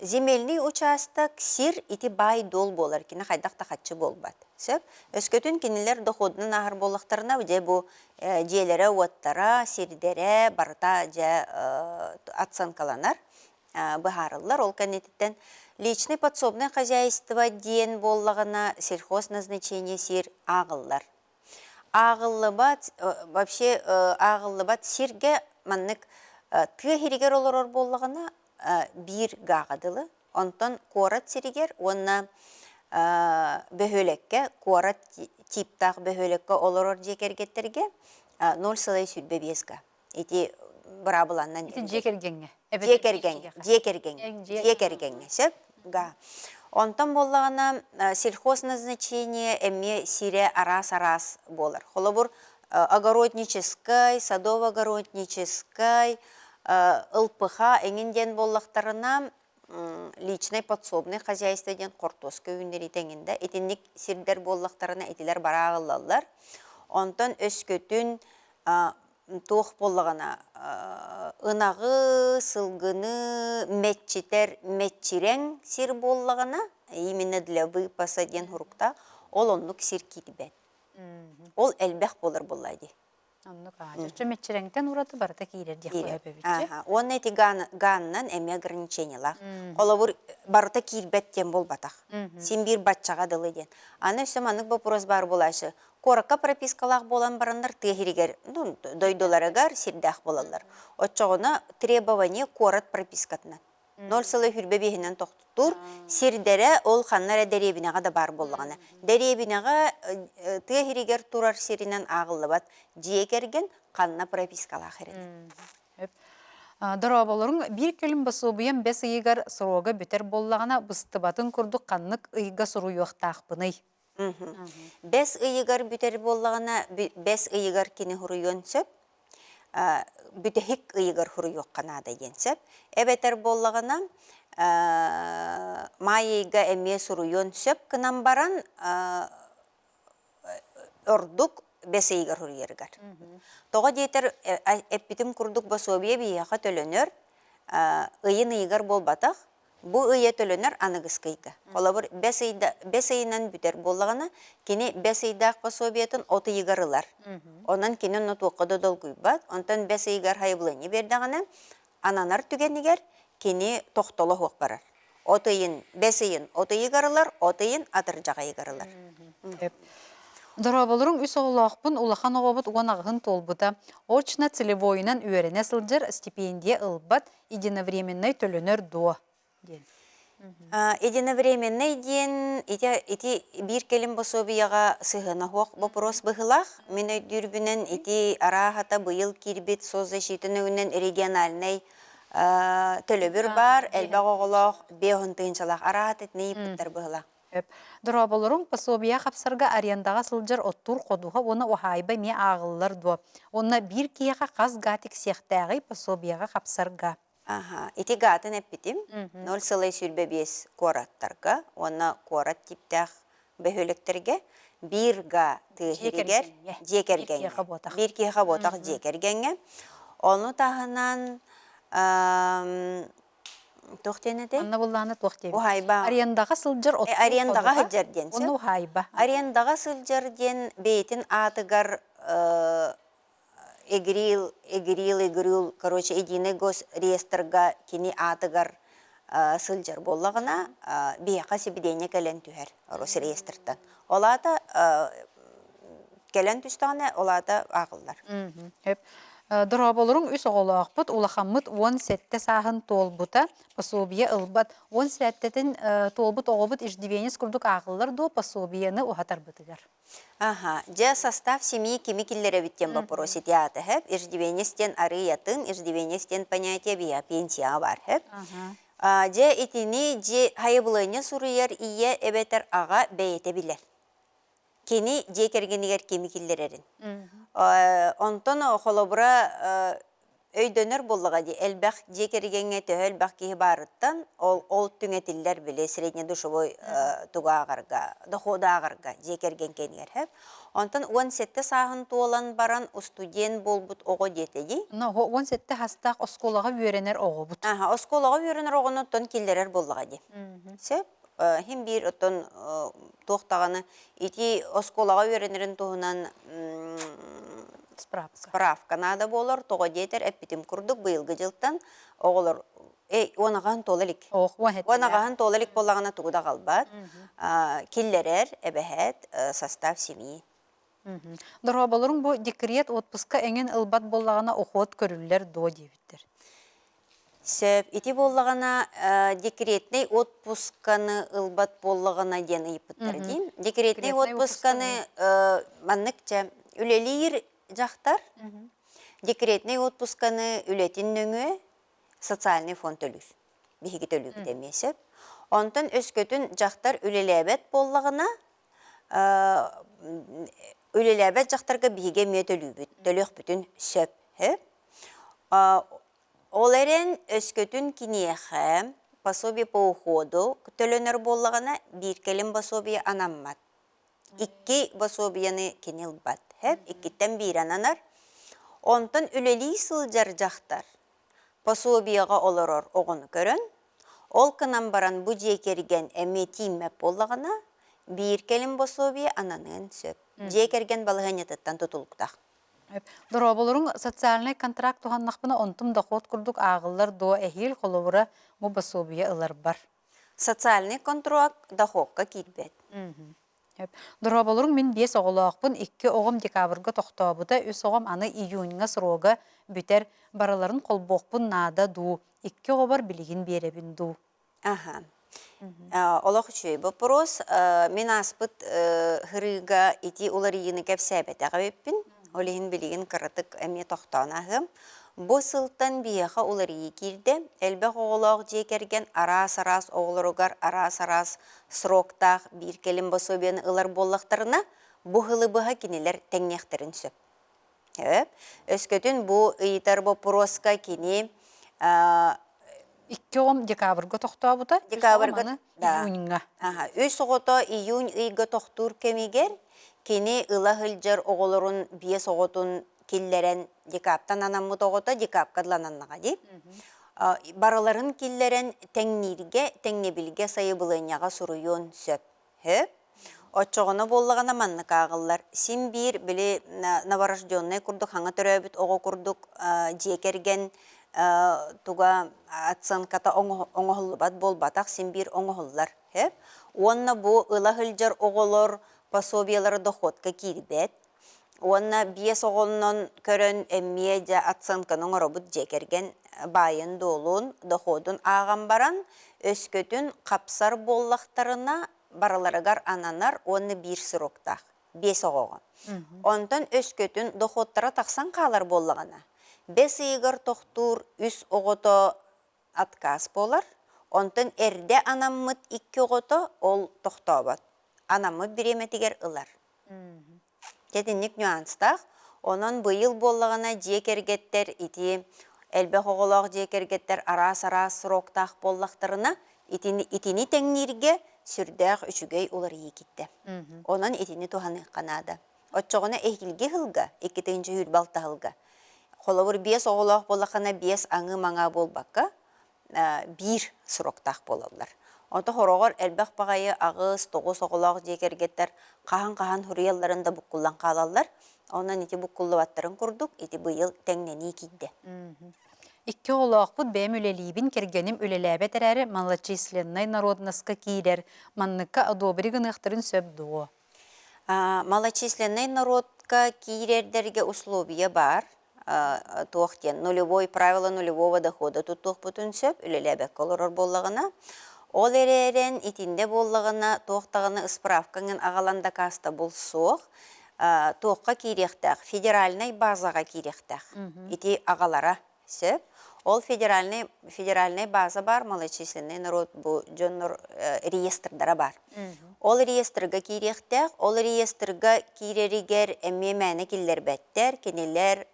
S5: Земельный участок сир ити баай-дуол буолар, кини хайдах да хаччы буолбат. Сөп? Өскөтүн кинилэр доходунан ааһар буоллахтарына, дьэ бу дьиэлэрэ-уоттара, сирдэрэ барыта дьэ оценкаланар, быһаарыллар. Ол кэнниттэн личный подсобное хозяйство диэн буоллаҕына сельхозназначение сир ааҕыллар. Ааҕыллыбат, вообще ааҕыллыбат сиргэ маннык тыа иһигэр олорор буоллаҕына биир гааҕа дылы, онтон куорат сиригэр уонна бөһүөлэккэ, куорат типтаах бөһүөлэккэ олорор дьиэ кэргэттэргэ 0,25 га. Ити быраабыланнан
S1: Ити дьиэ кэргэҥҥэ.
S5: Дьиэ кэргэҥҥэ, дьиэ кэргэҥҥэ, дьиэ кэргэҥҥэ сөп га. Онтон буоллаҕына сельхозназначение эмиэ сирэ араас-араас буолар. Холобур, огородническай, садово-огородническай, ЛПХ эҥин диэн буоллахтарына личнай подсобный хозяйство диэн хортуоска үүннэриитэ эҥин да итинник сирдэр буоллахтарына итилэр барааҕыллаллар. Онтон өскөтүн туох буоллаҕына ынаҕы, сылгыны мэччитэр мэччирэҥ сир буоллаҕына, именно для выпаса диэн суруктаах, ол оннук сир киирбэт. Ол элбэх буолар буолла дии.
S1: Оннук аадьаччы мэччирэҥтэн ураты барыта киирэр диэх
S5: эбит. Уонна ити гаанынан эмиэ ограничениелаах. Холобур, барыта киирбэт диэн буолбатах. Син биир баччаҕа дылы диэн. Аны өссө маннык вопрос баар буолааччы. Куоракка пропискалаах буолан бараннар тыа иһигэр, ну, дойдуларыгар сирдээх буолаллар. Оччоҕуна требование куорат пропискатынан. Ноль сыла хүрбэ биэһинэн тохтуур. Сирдэрэ ол ханна эрэ дэриэбинэҕэ да баар буоллаҕына. Дэриэбинэҕэ тыа иһигэр турар сиринэн ааҕыллыбат дьиэ кэргэн ханна пропискалаах эрэнэ.
S1: Дорооболоруҥ биир кэлим босуобуйам бэс ыйыгар срога бүтэр буоллаҕына быстыбатын курдук ханнык ыйга суруйуохтаахпыный?
S5: Бэс ыйыгар бүтэр буоллаҕына, бэс ыйыгар кини суруйуон сөп. Бүтэһик ыйыгар суруйуохха наада диэн сөп. Эбэтэр буоллаҕына, маай ыйга эмиэ суруйуон сөп гынан баран, ордук бэс ыйыгар суруйарыгар. Тоҕо диэтэр, эппитим курдук босуобуйа биһиэхэ төлөнөр, ыйын ыйыгар буолбатах, Бу ыйа төлөнөр аныгыскы ыйга. Холобур, бэс ыйда, бэс ыйынан бүтэр буоллаҕына, кини бэс ыйдаах пособиетын от ыйыгар ылар. Онон кини онно туохха да долгуйбат. Онтон бэс ыйыгар хайабылыанньа биэрдэҕинэ, ананар түгэнигэр кини тохтоло суох барар. От ыйын, бэс ыйын от ыйыгар ылар, от ыйын атырдьах ыйыгар ылар.
S1: Дорооболоруҥ үс оҕолоохпун, улахан оҕобут 18-ын туолбута. Очно целевойунан үөрэнэ сылдьар, стипендия ылбат, единовременнай төлөнөр дуо диэн.
S5: Единовременный диэн ити, ити биир кэлим босуобуйаҕа сыһыана суох боппуруос быһыылаах. Мин өйдүүрбүнэн ити арааһата быйыл киирбит соцзащита нөҥүнэн региональнай төлөбүр баар, элбэх оҕолоох, 50 тыһыынчалаах арааһата итини ыйыппыттар быһыылаах.
S1: Дорооболоруҥ пособие хапсарга арендаҕа сылдьар оттуур ходуһа уонна уһаайба эмиэ ааҕыллар дуо? Уонна биир киһиэхэ хас гаа тиксиэхтээҕий пособиеҕа хапсарга?
S5: Аха, ити гаатын эппитим. 0,25 куораттарга уонна куорат тииптээх бөһүөлэктэргэ. Биир га тыа сиригэр дьиэ кэргэҥҥэ. Биир киһиэхэ буотах дьиэ кэргэҥҥэ. Ону таһынан туох диэн этэй?
S1: Анна буллаана туох диэбит?
S5: Уһаайба.
S1: Арендаҕа сылдьар оттуу
S5: Арендаҕа сылдьар диэн
S1: Онно уһаайба.
S5: Арендаҕа сылдьар диэн бэйэтин аатыгар эгрил, эгрил, эгрил, короче, единый госреестрга кини аатыгар сылдьар буоллаҕына, биһиэхэ сибидиэнньэ кэлэн түһэр Росреестртан. Ол аата кэлэн түстэҕинэ, ол аата ааҕыллар.
S1: Сөп. Дорооболоруҥ үс оҕолоохпут, улахаммыт 17 сааһын туолбута, пособие ылбат. 17-тин туолбут оҕобут иждивенец курдук ааҕыллар дуо пособиены уһатарбытыгар?
S5: Аха, дьэ состав семьи кими киллэрэбит диэн вопрос ити аата хэп. Иждивенец диэн арыйатын, иждивенец диэн понятие биһиэхэ пенсияҕа баар хэп. Дьэ итини дьиэ хайыбылыанньа суруйар ийэ эбэтэр аҕа бэйэтэ билэр. Кини дьиэ кэргэнигэр кими киллэрэрин. Онтон холобура өйдөнөр буоллаҕа дии элбэх дьиэ кэргэҥҥэ төһө элбэх киһи баарыттан ол ол түҥэтиллэр били среднедушевой тугу ааҕарга доходу ааҕарга дьиэ кэргэн кэнигэр сөп онтон 17 сааһын туолан баран устудьуон буолбут оҕо диэтэ дии
S1: Но 17 саастаах оскуолаҕа үөрэнэр оҕобут.
S5: Аха, оскуолаҕа үөрэнэр оҕону оттон киллэрэр буоллаҕа дии. Сөп. Иһин биир оттон туох даҕаны ити оскуолаҕа үөрэнэрин туһунан
S1: Справка.
S5: справка наада буолар. Тоҕо диэтэр эппитим курдук быйылгы дьылтан оҕолор уон аҕаһын туола илик.
S1: Ох, уон
S5: Уон аҕаһын туола илик буоллаҕына тугу да аҕалбат. Киллэрэр эбэһээт состав семьи.
S1: Дорооболоруҥ бу декрет отпуска эҥин ылбат буоллаҕына уход көрүллэр дуо диэбиттэр.
S5: Сөп. Ити буоллаҕына декретнэй отпусканы ылбат буоллаҕына диэн ыйыппыттар дии. Декретнэй отпусканы маннык чэ үлэлиир дьахтар декретнэй отпусканы үлэтин нөҥүө социальный фонд төлүүр. Биһиги төлүүбүт эмиэ сөп. Онтон өскөтүн дьахтар үлэлээбэт буоллаҕына үлэлээбэт дьахтарга биһиги эмиэ төлүүбүт, төлүөхпүтүн сөп. Ол эрэн өскөтүн киниэхэ пособие по уходу төлөнөр буоллаҕына, биир кэлим пособие анаммат. Икки пособиены кини ылбат. Иккиттэн биир ананар. Онтон үлэлии сылдьар дьахтар пособиеҕа олорор оҕону көрөн, ол гынан баран бу дьиэ кэргэн эмиэ тиийиммэт буоллаҕына, биир кэлим пособие ананыан сөп. Дьиэ кэргэн балаһыанньатыттан тутулуктаах.
S1: Дорооболоруҥ социальнай контракт туһаннахпына онтум дохуот курдук ааҕыллар дуо эһиил холобура бу пособие ыларбар.
S5: Социальный контракт дохуокка киирбэт.
S1: Дорооболоруҥ мин биэс оҕолоохпун, икки оҕом декабрга тохтообута, үс оҕом аны июньҥа срога бүтэр, барыларын холбуохпун наада дуу, икки оҕобор билигин биэрэбин дуу.
S5: Аха. Олох үчүгэй боппуруос. Мин ааспыт һырыыга ити уларыйыыны кэпсээбэтэх эбиппин. Ол иһин билигин кыратык эмиэ тохтоон ааһыам. Бу сылтан биһиэхэ уларыйыы киирдэ. Элбэх оҕолоох дьиэ кэргэн араас-араас оҕолоругар араас-араас сроктаах биир кэлим пособиены ылар буоллахтарына, бу сылы быһа кинилэр тэҥниэхтэрин сөп. Сөп. Өскөтүн бу ыйытар боппуруоска кини
S1: Икки оҕом декабрга тохтообута,
S5: декабрга
S1: да. июньҥа.
S5: Аха, үс оҕото июнь ыйга тохтуур кэмигэр кини ыла сылдьар оҕолорун биэс оҕотун киллэрэн декабтан анаммыт оҕото декабка ананнаҕа дии. Барыларын киллэрэн тэҥнииргэ, тэҥнэбилгэ сайабылыанньаҕа суруйуон сөп. Сөп. Оччоҕуна буоллаҕына маннык ааҕыллар. Син биир били новорожденнай курдук хаҥа төрөөбүт оҕо курдук дьиэ кэргэн туга оценката оҥоһуллубат буолбатах, син биир оҥоһуллар. Сөп. Уонна бу ыла сылдьар оҕолор пособиелара доходка киирбэт. Уонна биэс оҕоннон көрөн эмиэ дьэ оценканы оҥоробут дьиэ кэргэн баайын-дуолун, доходун ааҕан баран, өскөтүн хапсар буоллахтарына барыларыгар ананар уонна биир сроктаах биэс оҕоҕо. Онтон өскөтүн доходтара тахсан хаалар буоллаҕына, бэс ыйыгар тохтуур үс оҕото отказ буолар, онтон эрдэ анаммыт икки оҕото ол тохтообот, анаммыт бириэмэтигэр ылар. Дьэ итинник нюанстаах. Онон быйыл буоллаҕына дьиэ кэргэттэр ити элбэх оҕолоох дьиэ кэргэттэр араас-араас сроктаах буоллахтарына итини, итини тэҥнииргэ сүрдээх үчүгэй уларыйыы киттэ. Онон итини туһаныахха наада. Оччоҕуна эһиилги сылга, 2026 сылга, холобур, биэс оҕолоох буоллаххына, биэс аҥыы-маҥаа буолбакка, биир сроктаах буолаллар. Онто хороҕор элбэх баҕайы аҕыс, тоҕус оҕолоох дьиэ кэргэттэр хаһан-хаһан суруйалларын да буккуллан хаалаллар. Онон ити буккуллубаттарын курдук ити быйыл тэҥнэнии киирдэ.
S1: Икки оҕолоохпут бэйэм үлэлиибин, кэргэним үлэлээбэт эрээри малочисленнай народноска киирэр. Манныкка одобри гыныахтарын сөп дуо?
S5: Малочисленнай народка киирэрдэргэ условия баар. Туох диэн нулевой правило нулевого дохода туттуохпутун сөп, үлэлээбэккэ олорор буоллаҕына. Ол эрээрэн итиннэ буоллаҕына туох даҕаны ыспыраапкаҥын аҕалан дакаастабыл суох. Туохха киириэхтээх? Федеральнай базаҕа киириэхтээх. Ити аҕалара сөп. Ол федеральный федеральный база баар, малочисленный народ бу дьоннор реестрдара баар. Ол реестрга киириэхтээх, ол реестрга киирэригэр эмиэ мээнэ киллэрбэттэр, кинилэр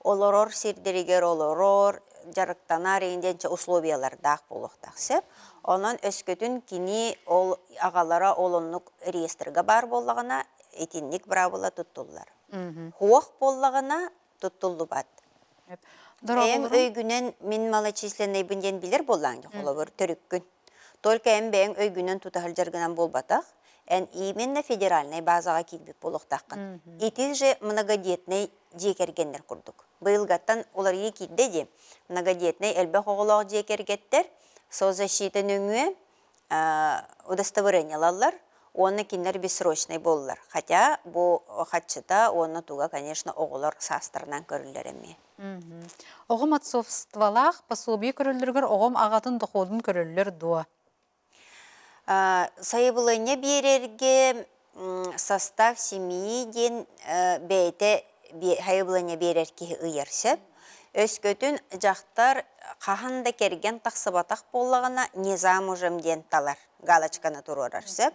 S5: олорор сирдэригэр олорор, дьарыктанар диэн условиялардаах буолуохтаах сөп. Онон өскөтүн кини ол аҕалара ол оннук реестрга баар буоллаҕына, итинник быраабыла туттуллар. Хуох буоллаҕына, туттуллубат. Бэйэҥ өйгүнэн мин малочисленнайбын диэн билэр буоллаҥ холобур төрүккүн. Только эн бэйэҥ өйгүнэн тута сылдьаргынан буолбатах, эн именно федеральнай базаҕа киирбит буолуохтааххын. Ити же многодетный дьиэ кэргэннэр курдук. Быйылгаттан уларыйыы киирдэ дии. Многодетный элбэх оҕолоох дьиэ кэргэттэр соцзащита нөҥүө удостоверение ылаллар уонна кинилэр бессрочный буоллар. Хотя бу хаччыта уонна туга, конечно, оҕолор саастарынан көрүллэр эмиэ.
S1: Оҕом отцовстволаах пособие көрөллөрүгэр оҕом аҕатын доходун көрөллөр дуо?
S5: Сайабылыанньа биэрэргэ состав семьи диэн бэйэтэ сайабылыанньа биэрэр киһи ыйар сөп. Өскөтүн дьахтар хаһан да кэргэн тахсыбатах буоллаҕына не замужем диэн талар, галочканы туруорар сөп.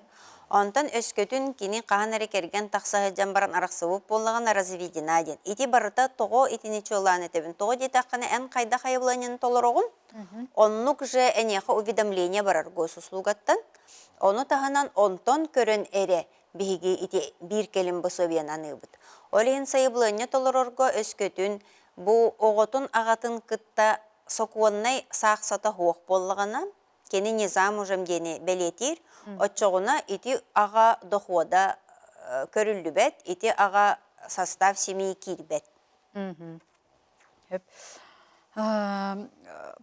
S5: Онтон өскөтүн кини хаһан эрэ кэргэн тахса сылдьан баран арахсыбыт буоллаҕына разведена диэн. Ити барыта тоҕо итини чуолаан этэбин? Тоҕо диэтэххинэ эн хайдах сайабылыанньаны толороҕун? Оннук же эниэхэ уведомление барар госуслугаттан. Ону таһынан онтон көрөн эрэ биһиги ити биир кэлим пособиены аныыбыт. Ол иһин сайабылыанньа толорорго өскөтүн бу оҕотун аҕатын кытта сокуоннай саахсата суох буоллаҕына, кини не замужем диэни бэлиэтиир, оччоҕуна ити аҕа дохода көрүллүбэт, ити аҕа состав семьи киирбэт.
S1: Сөп.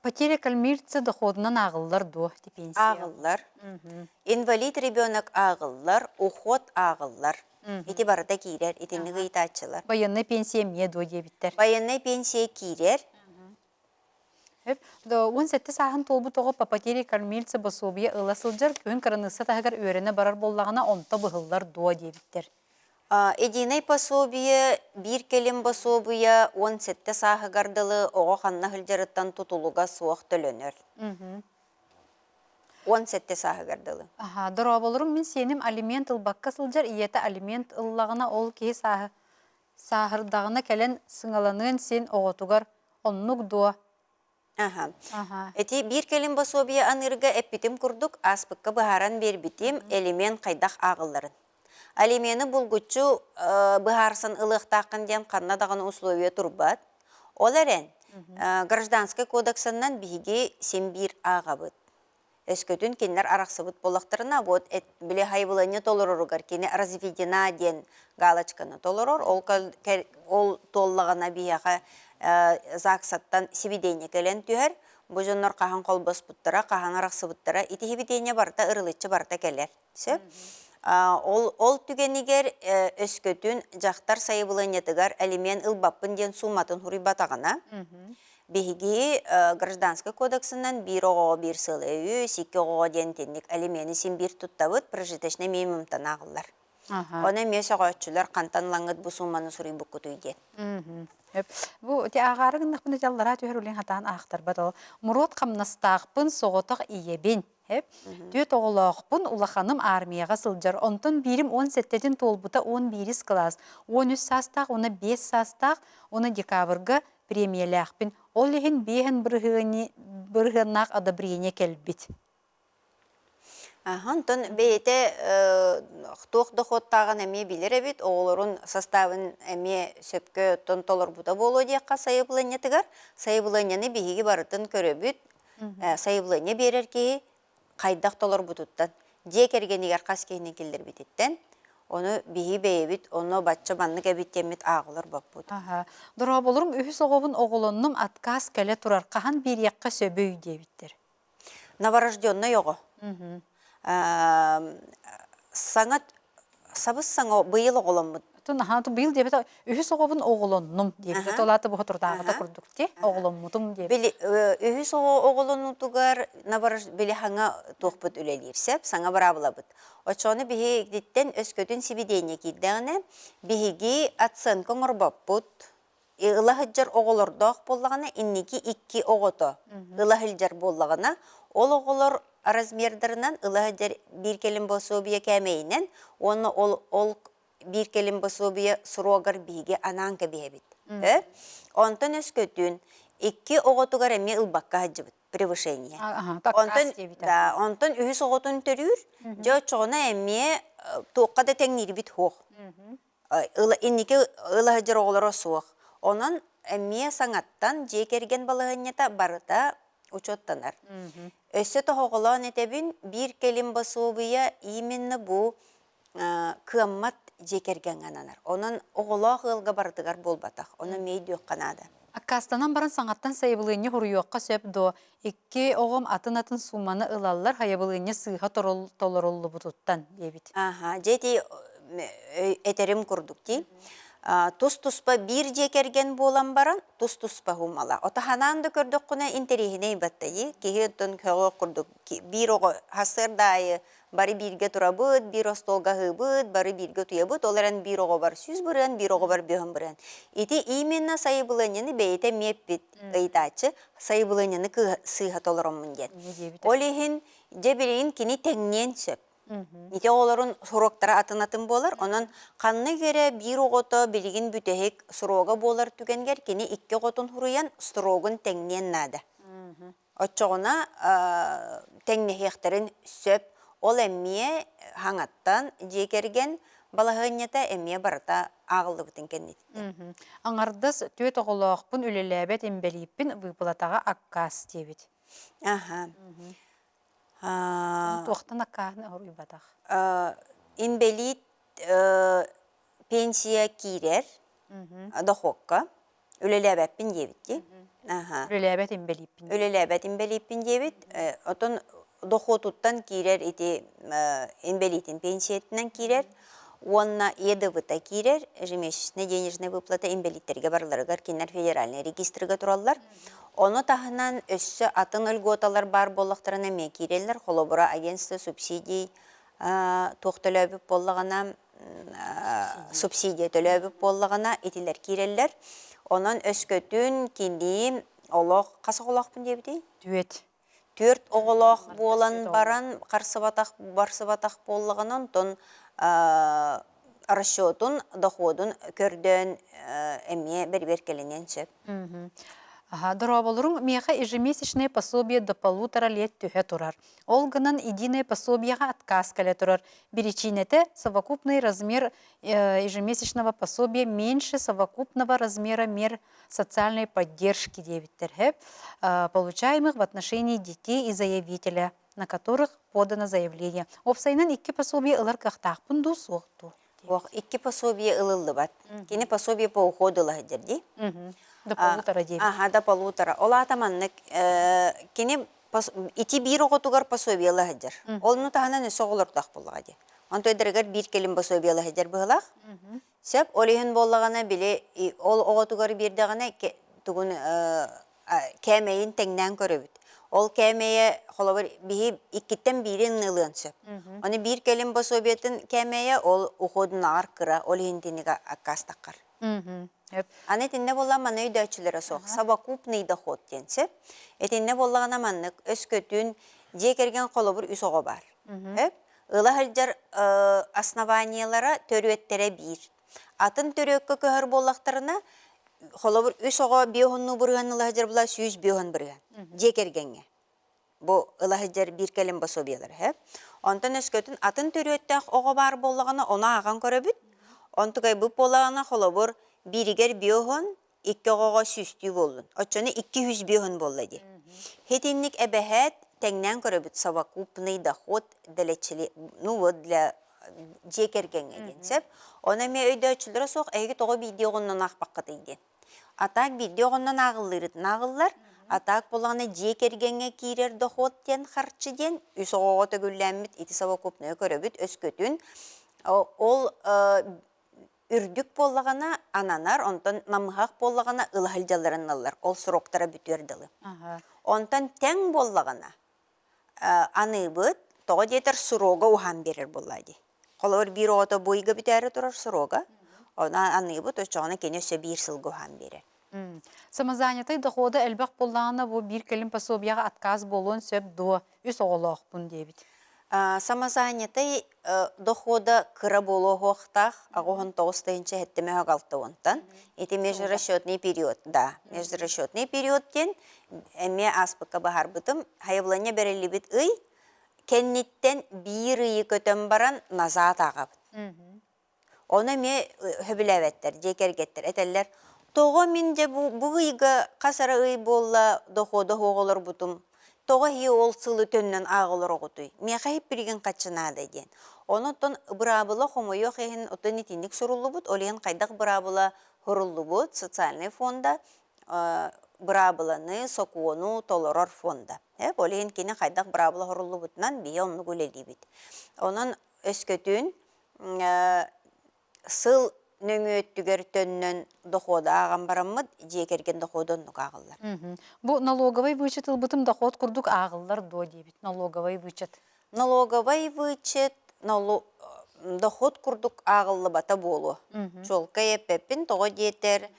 S1: Потеря кормильца доходунан ааҕыллар дуо ити пенсия?
S5: Ааҕыллар. Инвалид ребенок ааҕыллар, уход ааҕыллар. Ити барыта киирэр, итинник ыйытааччылар.
S1: Военнай пенсия эмиэ дуо диэбиттэр.
S5: Военнай пенсия киирэр.
S1: Сөп. 17 сааһын туолбут оҕо по потере кормильца пособие ыла сылдьар, күһүн кыраныысса таһыгар үөрэнэ барар буоллаҕына, онто быһыллар дуо диэбиттэр.
S5: Единэй пособие биир кэлим босуобуйа 17 сааһыгар дылы оҕо ханна сылдьарыттан тутулуга суох төлөнөр. 17 сааһыгар дылы.
S1: Аха, дорооболорум мин сиэним алимент ылбакка сылдьар, ийэтэ алимент ыллаҕына ол киһи сааһы сааһырдаҕына кэлэн сыҥаланыан син оҕотугар оннук дуо?
S5: Аха.
S1: Аха.
S5: Ити биир кэлим босуобуйа аныырга эппитим курдук, ааспыкка быһааран биэрбитим, элимиэн хайдах ааҕылларын. Алимены булгуччу быһаарсан ылыахтааххын диэн ханна даҕаны условия турбат. Ол эрэн, Гражданскай кодексанан биһиги син биир ааҕабыт. Өскөтүн кинилэр арахсыбыт буоллахтарына, вот били хайбыланньа толороругар кини разведена диэн галочканы толорор, ол, ол туоллаҕына биһиэхэ ЗАГСаттан сибидиэнньэ кэлэн түһэр, бу дьоннор хаһан холбоспуттара, хаһан арахсыбыттара, ити сибидиэнньэ барыта ырылыччы барыта кэлэр. Сөп. Ол, ол түгэнигэр өскөтүн дьахтар сайабылыанньатыгар элимиэн ылбаппын диэн сууматын суруйбатаҕына, биһиги Гражданскай кодексынан биир оҕоҕо биир сыл үс, икки оҕоҕо диэн итинник элимиэни син биир туттабыт, прожиточнай минимумтан ааҕыллар. Ону эмиэ сөҕөөччүлэр хантан ылаҥҥыт бу сууманы суруйбуккутуй диэн.
S1: Бу ити ааҕаары гыннахпына дьаллараа түһэр үлэҥ хатаан аахтарбат ол. Муруот хамнастаахпын, соҕотох ийэбин. Түөрт оҕолоохпун, улаханым армияҕа сылдьар. Онтон биирим 17-тин туолбута 11 кылаас, 13 саастаах уонна 5 саастаах, уонна декабрга премиялээхпин. Ол иһин биэһин бырыһыаннаах одобрение кэлбит.
S5: Онтон бэйэтэ туох дохуоттааҕын эмиэ билэр эбит, оҕолорун составын эмиэ сөпкө оттон толорбута буолуо диэххэ сайабылыанньатыгар. Сайабылыанньаны биһиги барытын көрөбүт. Сайабылыанньа биэрэр киһи хайдах толорбутуттан, дьиэ кэргэнигэр хас киһини киллэрбититтэн, ону биһи бэйэбит ону бачча маннык эбит диэммит ааҕылар боппут.
S1: Дорооболорум үһүс оҕобун оҕолоннум отказ кэлэ турар хаһан биэриэххэ сөбүй диэбиттэр.
S5: Новорожденный оҕо. Саҥа сабыс-саҥа быйыл оҕоломмут.
S1: Наһаа быйыл диэбит үһүс оҕобун оҕолоннум диэбит. Ол аата бу турдаабыта курдук ти оҕоломмутум диэбит.
S5: Били үһүс оҕо оҕолонуутугар били хаҥа туохпут үлэлиир сөп саҥа быраабылабыт. Оччону биһигиттэн өскөтүн сибидиэнньэ киирдэҕинэ биһиги оценка оҥорбоппут ыла сылдьар оҕолордоох буоллаҕына, инники икки оҕото ыла сылдьар буоллаҕына, ол оҕолор размердарынан ыла сылдьар биир кэлим босуобуйа кээмэйинэн уонна ол ол биир кэлим босуобуйа срогар биһиги анаан кэбиһэбит. Онтон өскөтүн икки оҕотугар эмиэ ылбакка сылдьыбыт превышение. Онтон да, онтон үһүс оҕотун төрүүр, дьэ оччоҕуна эмиэ туохха да тэҥниирбит суох. Инники ыла сылдьар оҕолоро суох. Онон эмиэ саҥаттан дьиэ кэргэн балаһыанньата барыта учуоттанар. Өссө тоһоҕолоон этэбин, биир кэлим босуобуйа именно бу кыаммат дьиэ кэргэҥҥэ ананар. Онон оҕолоох ыалга барытыгар буолбатах. Ону эмиэ өйдүөххэ наада.
S1: Аккаастанан баран саҥаттан сайабылыанньа суруйуохха сөп дуо? Икки оҕом атын-атын сууманы ылаллар, хайабылыанньа сыыһа толоруллубутуттан диэбит.
S5: Аха, дьэ ити этэрим курдук дии. Тус-туспа биир дьиэ кэргэн буолан баран, тус-туспа уумала. Ото ханаан да көрдөххүнэ интэриэһинэй батта дии. Киһи оттон көҕүөх курдук биир оҕо сарсыарда аайы бары бииргэ турабыт, биир остуолга аһыыбыт, бары бииргэ утуйабыт, ол эрэн биир оҕобор 100 бырыан, биир оҕобор 50 бырыан. Ити именно сайабылыанньаны бэйэтэ эмиэ эппит ыйытааччы сайабылыанньаны сыыһа толороммун диэн. Ол иһин дьэ билигин кини тэҥниэн сөп. Ити оҕолорун сроктара атын-атын буолар. Онон ханнык эрэ биир оҕото билигин бүтэһик срога буолар түгэнгэр кини икки оҕотун суруйан срогун тэҥниэн наада. Оччоҕуна тэҥнэһиэхтэрин сөп. Ол эмиэ хаҥаттан дьиэ кэргэн балаһыанньата эмиэ барыта ааҕыллыбытын кэнниттэн.
S1: Аҥардас түөрт оҕолоохпун үлэлээбэт инбэлииппин выплатаҕа аккаас диэбит.
S5: Аха.
S1: Туохтан аккааһын оруйбатах?
S5: Инбэлиит пенсия киирэр дохуокка үлэлээбэппин диэбит дии.
S1: Аха. Үлэлээбэт инбэлииппин.
S5: Үлэлээбэт инбэлииппин диэбит. Отон дохуотуттан киирэр ити инбэлиитин пенсиятынан киирэр уонна ЕДВ-та киирэр ежемесячная денежная выплата инбэлииттэргэ барыларыгар кинилэр федеральнай регистрга тураллар. Ону таһынан өссө атын льготалар баар буоллахтарына эмиэ киирэллэр. Холобура, агентство субсидий туох төлөөбүт буоллаҕына субсидия төлөөбүт буоллаҕына итилэр киирэллэр. Онон өскөтүн кини олох хас оҕолоохпун диэбитий?
S1: Түөрт.
S5: Түөрт оҕолоох буолан баран харсыбатах барсыбатах буоллаҕына онтон расчетун, доходун көрдөөн эмиэ бэрибиэркэлэниэн сөп.
S1: Дорооболоруҥ, миэхэ ежемесячное пособие до полутора лет түһэ турар. Ол гынан единое пособиеҕа отказ кэлэ турар. Биричиинэтэ совокупный размер ежемесячного пособия меньше совокупного размера мер социальной поддержки диэбиттэр получаемых в отношении детей и заявителя, на которых подано заявление. Уопсайынан икки пособие ылар кыахтаахпын дуу, суох дуу?
S5: Ох, икки пособие ылыллыбат. Кини пособие по уходу ыла сылдьар дии.
S1: До полутора диэбит.
S5: Аха, до полутора. Ол аата маннык кини ити биир оҕотугар пособие ыла сылдьар. Ол таһынан өссө оҕолордоох буоллаҕа дии. Онто өйдөрүгэр биир кэлим пособие ыла сылдьар быһыылаах. Сөп, ол иһин буоллаҕына били ол оҕотугар биэрдэҕинэ тугун кээмэйин тэҥнээн көрөбүт. Ол кээмэйэ холобур биһи иккиттэн биирин ылыан сөп. Оны биир кэлим пособиетын кээмэйэ ол уходунааҕар кыра, ол иһин тинигэ аккаастаххар. Аны итиннэ буолла маны өйдөөччүлэрэ суох. Совокупный доход диэн сөп. Итиннэ буоллаҕына маннык өскөтүн дьиэ кэргэн холобур үс оҕо баар. Өп. Ыла сылдьар основаниелара төрүөттэрэ биир. Атын төрүөккэ көһөр буоллахтарына, холобур үс оҕо биоһуннуу бырыһан ыла сылдьар була 150 бырыһан дьиэ кэргэҥҥэ. Бу ыла сылдьар биир кэлим пособиелар. Онтон өскөтүн атын төрүөттээх оҕо баар буоллаҕына, ону ааҕан көрөбүт. Онтукайбыт буоллаҕына, холобур, бииригэр биоһун, икки оҕоҕо сүүстүү буоллун. Оччону 205 буолла дии. Итинник эбэһээт тэҥнээн көрөбүт совокупный доход для ну вот для дьиэ кэргэҥҥэ диэн сөп. Ону эмиэ өйдөөччүлэрэ суох эһиги тоҕо биирдии оҕоннон аахпаккытый диэн. А так биирдии оҕоннон ааҕыллыырытын ааҕыллар. А так буоллаҕына дьиэ кэргэҥҥэ киирэр доход диэн харчы диэн үс оҕоҕо төгүллээммит ити совокупнайы көрөбүт өскөтүн ол үрдүк буоллаҕына ананар, онтон намыһах буоллаҕына ыла сылдьалларын ылар, ол сроктара бүтүөр дылы. Онтон тэҥ буоллаҕына аныыбыт, тоҕо диэтэр срога уһаан биэрэр буоллаа дии. Холобур, биир оҕото бу ыйга бүтээри турар срога, ону аныыбыт, оччоҕуна кини өссө биир сылга уһаан биэрэр.
S1: Самозанятай дохода элбэх буоллаҕына бу биир кэлим пособияҕа отказ буолуон сөп дуо? Үс оҕолоохпун диэбит.
S5: Самозанятай дохода кыра буолуохтаах 89 тыһыынча 76 Ити межрасчетный период, да, межрасчетный период диэн эмиэ ааспыкка баһарбытым. Сайабылыанньа бэриллибит ый кэнниттэн биир ыйы көтөн баран назад ааҕабыт. Ону эмиэ сөбүлээбэттэр, дьиэ кэргэттэр этэллэр, тоҕо мин дьэ бу, бу ыйга хас эрэ ый буолла дохода суох олорбутум, тоҕо эһиги ол сылы төннөн ааҕа олороҕутуй, миэхэ иһиппиригин хаччы наада диэн. Онон быраабыла хомойуох иһин оттон итинник суруллубут, ол иһин хайдах быраабыла суруллубут социальный фонда быраабыланы, сокуону толорор фонда. Ол иһин кини хайдах быраабыла суруллубутунан биһи оннук үлэлиибит. Онон өскөтүн сыл нөҥүө өттүгэр төннөн доходу ааҕан бараммыт, дьиэ кэргэн доходу оннук ааҕыллар.
S1: Бу налоговый вычет ылбытым доход курдук ааҕыллар дуо диэбит налоговый вычет.
S5: Налоговый вычет доход курдук ааҕыллыбата буолуо. Чуолкай эппэппин, тоҕо диэтэр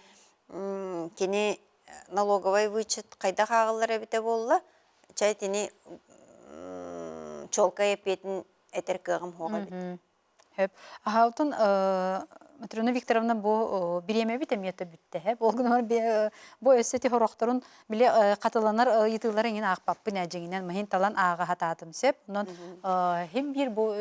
S5: кини налоговый вычет хайдах ааҕыллар эбитэ буолла, чай итини чуолкай эппиэтин этэр кыаҕым суох эбит.
S1: Хөп. Аһаалтын Матрена Викторовна бу бириэмэбит эмиэ бүттэ. Хөп. Ол гынан бу өссө ити хорохторун били хатыланар ыйытыылары иҥин аахпаппын ээ дьиҥинэн маһин талан ааҕа хатаатым сөп. Онон хим биир бу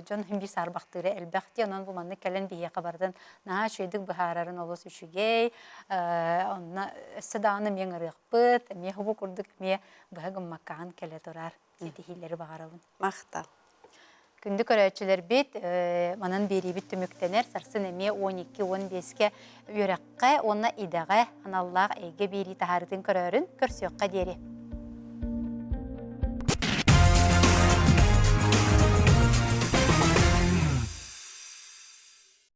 S1: дьон хим биир саарбахтыыра элбэх дии. Онон бу маннык кэлэн биһиэхэ барытын наһаа үчүгэйдик быһаарарын олус үчүгэй. Онно өссө даҕаны эмиэ ыҥырыахпыт, эмиэ бу курдук эмиэ быһа гыммаккаҕын кэлэ турар ситиһиилэри баҕарабын.
S5: Махтал.
S1: Күндү көрөөччүлэрбит, манан биэриибит түмүктэнэр. Сарсын эмиэ 12-15-ке үөрэххэ уонна идэҕэ аналлаах эйгэ биэрии таһаарыытын көрөөрүн көрсүөххэ диэри.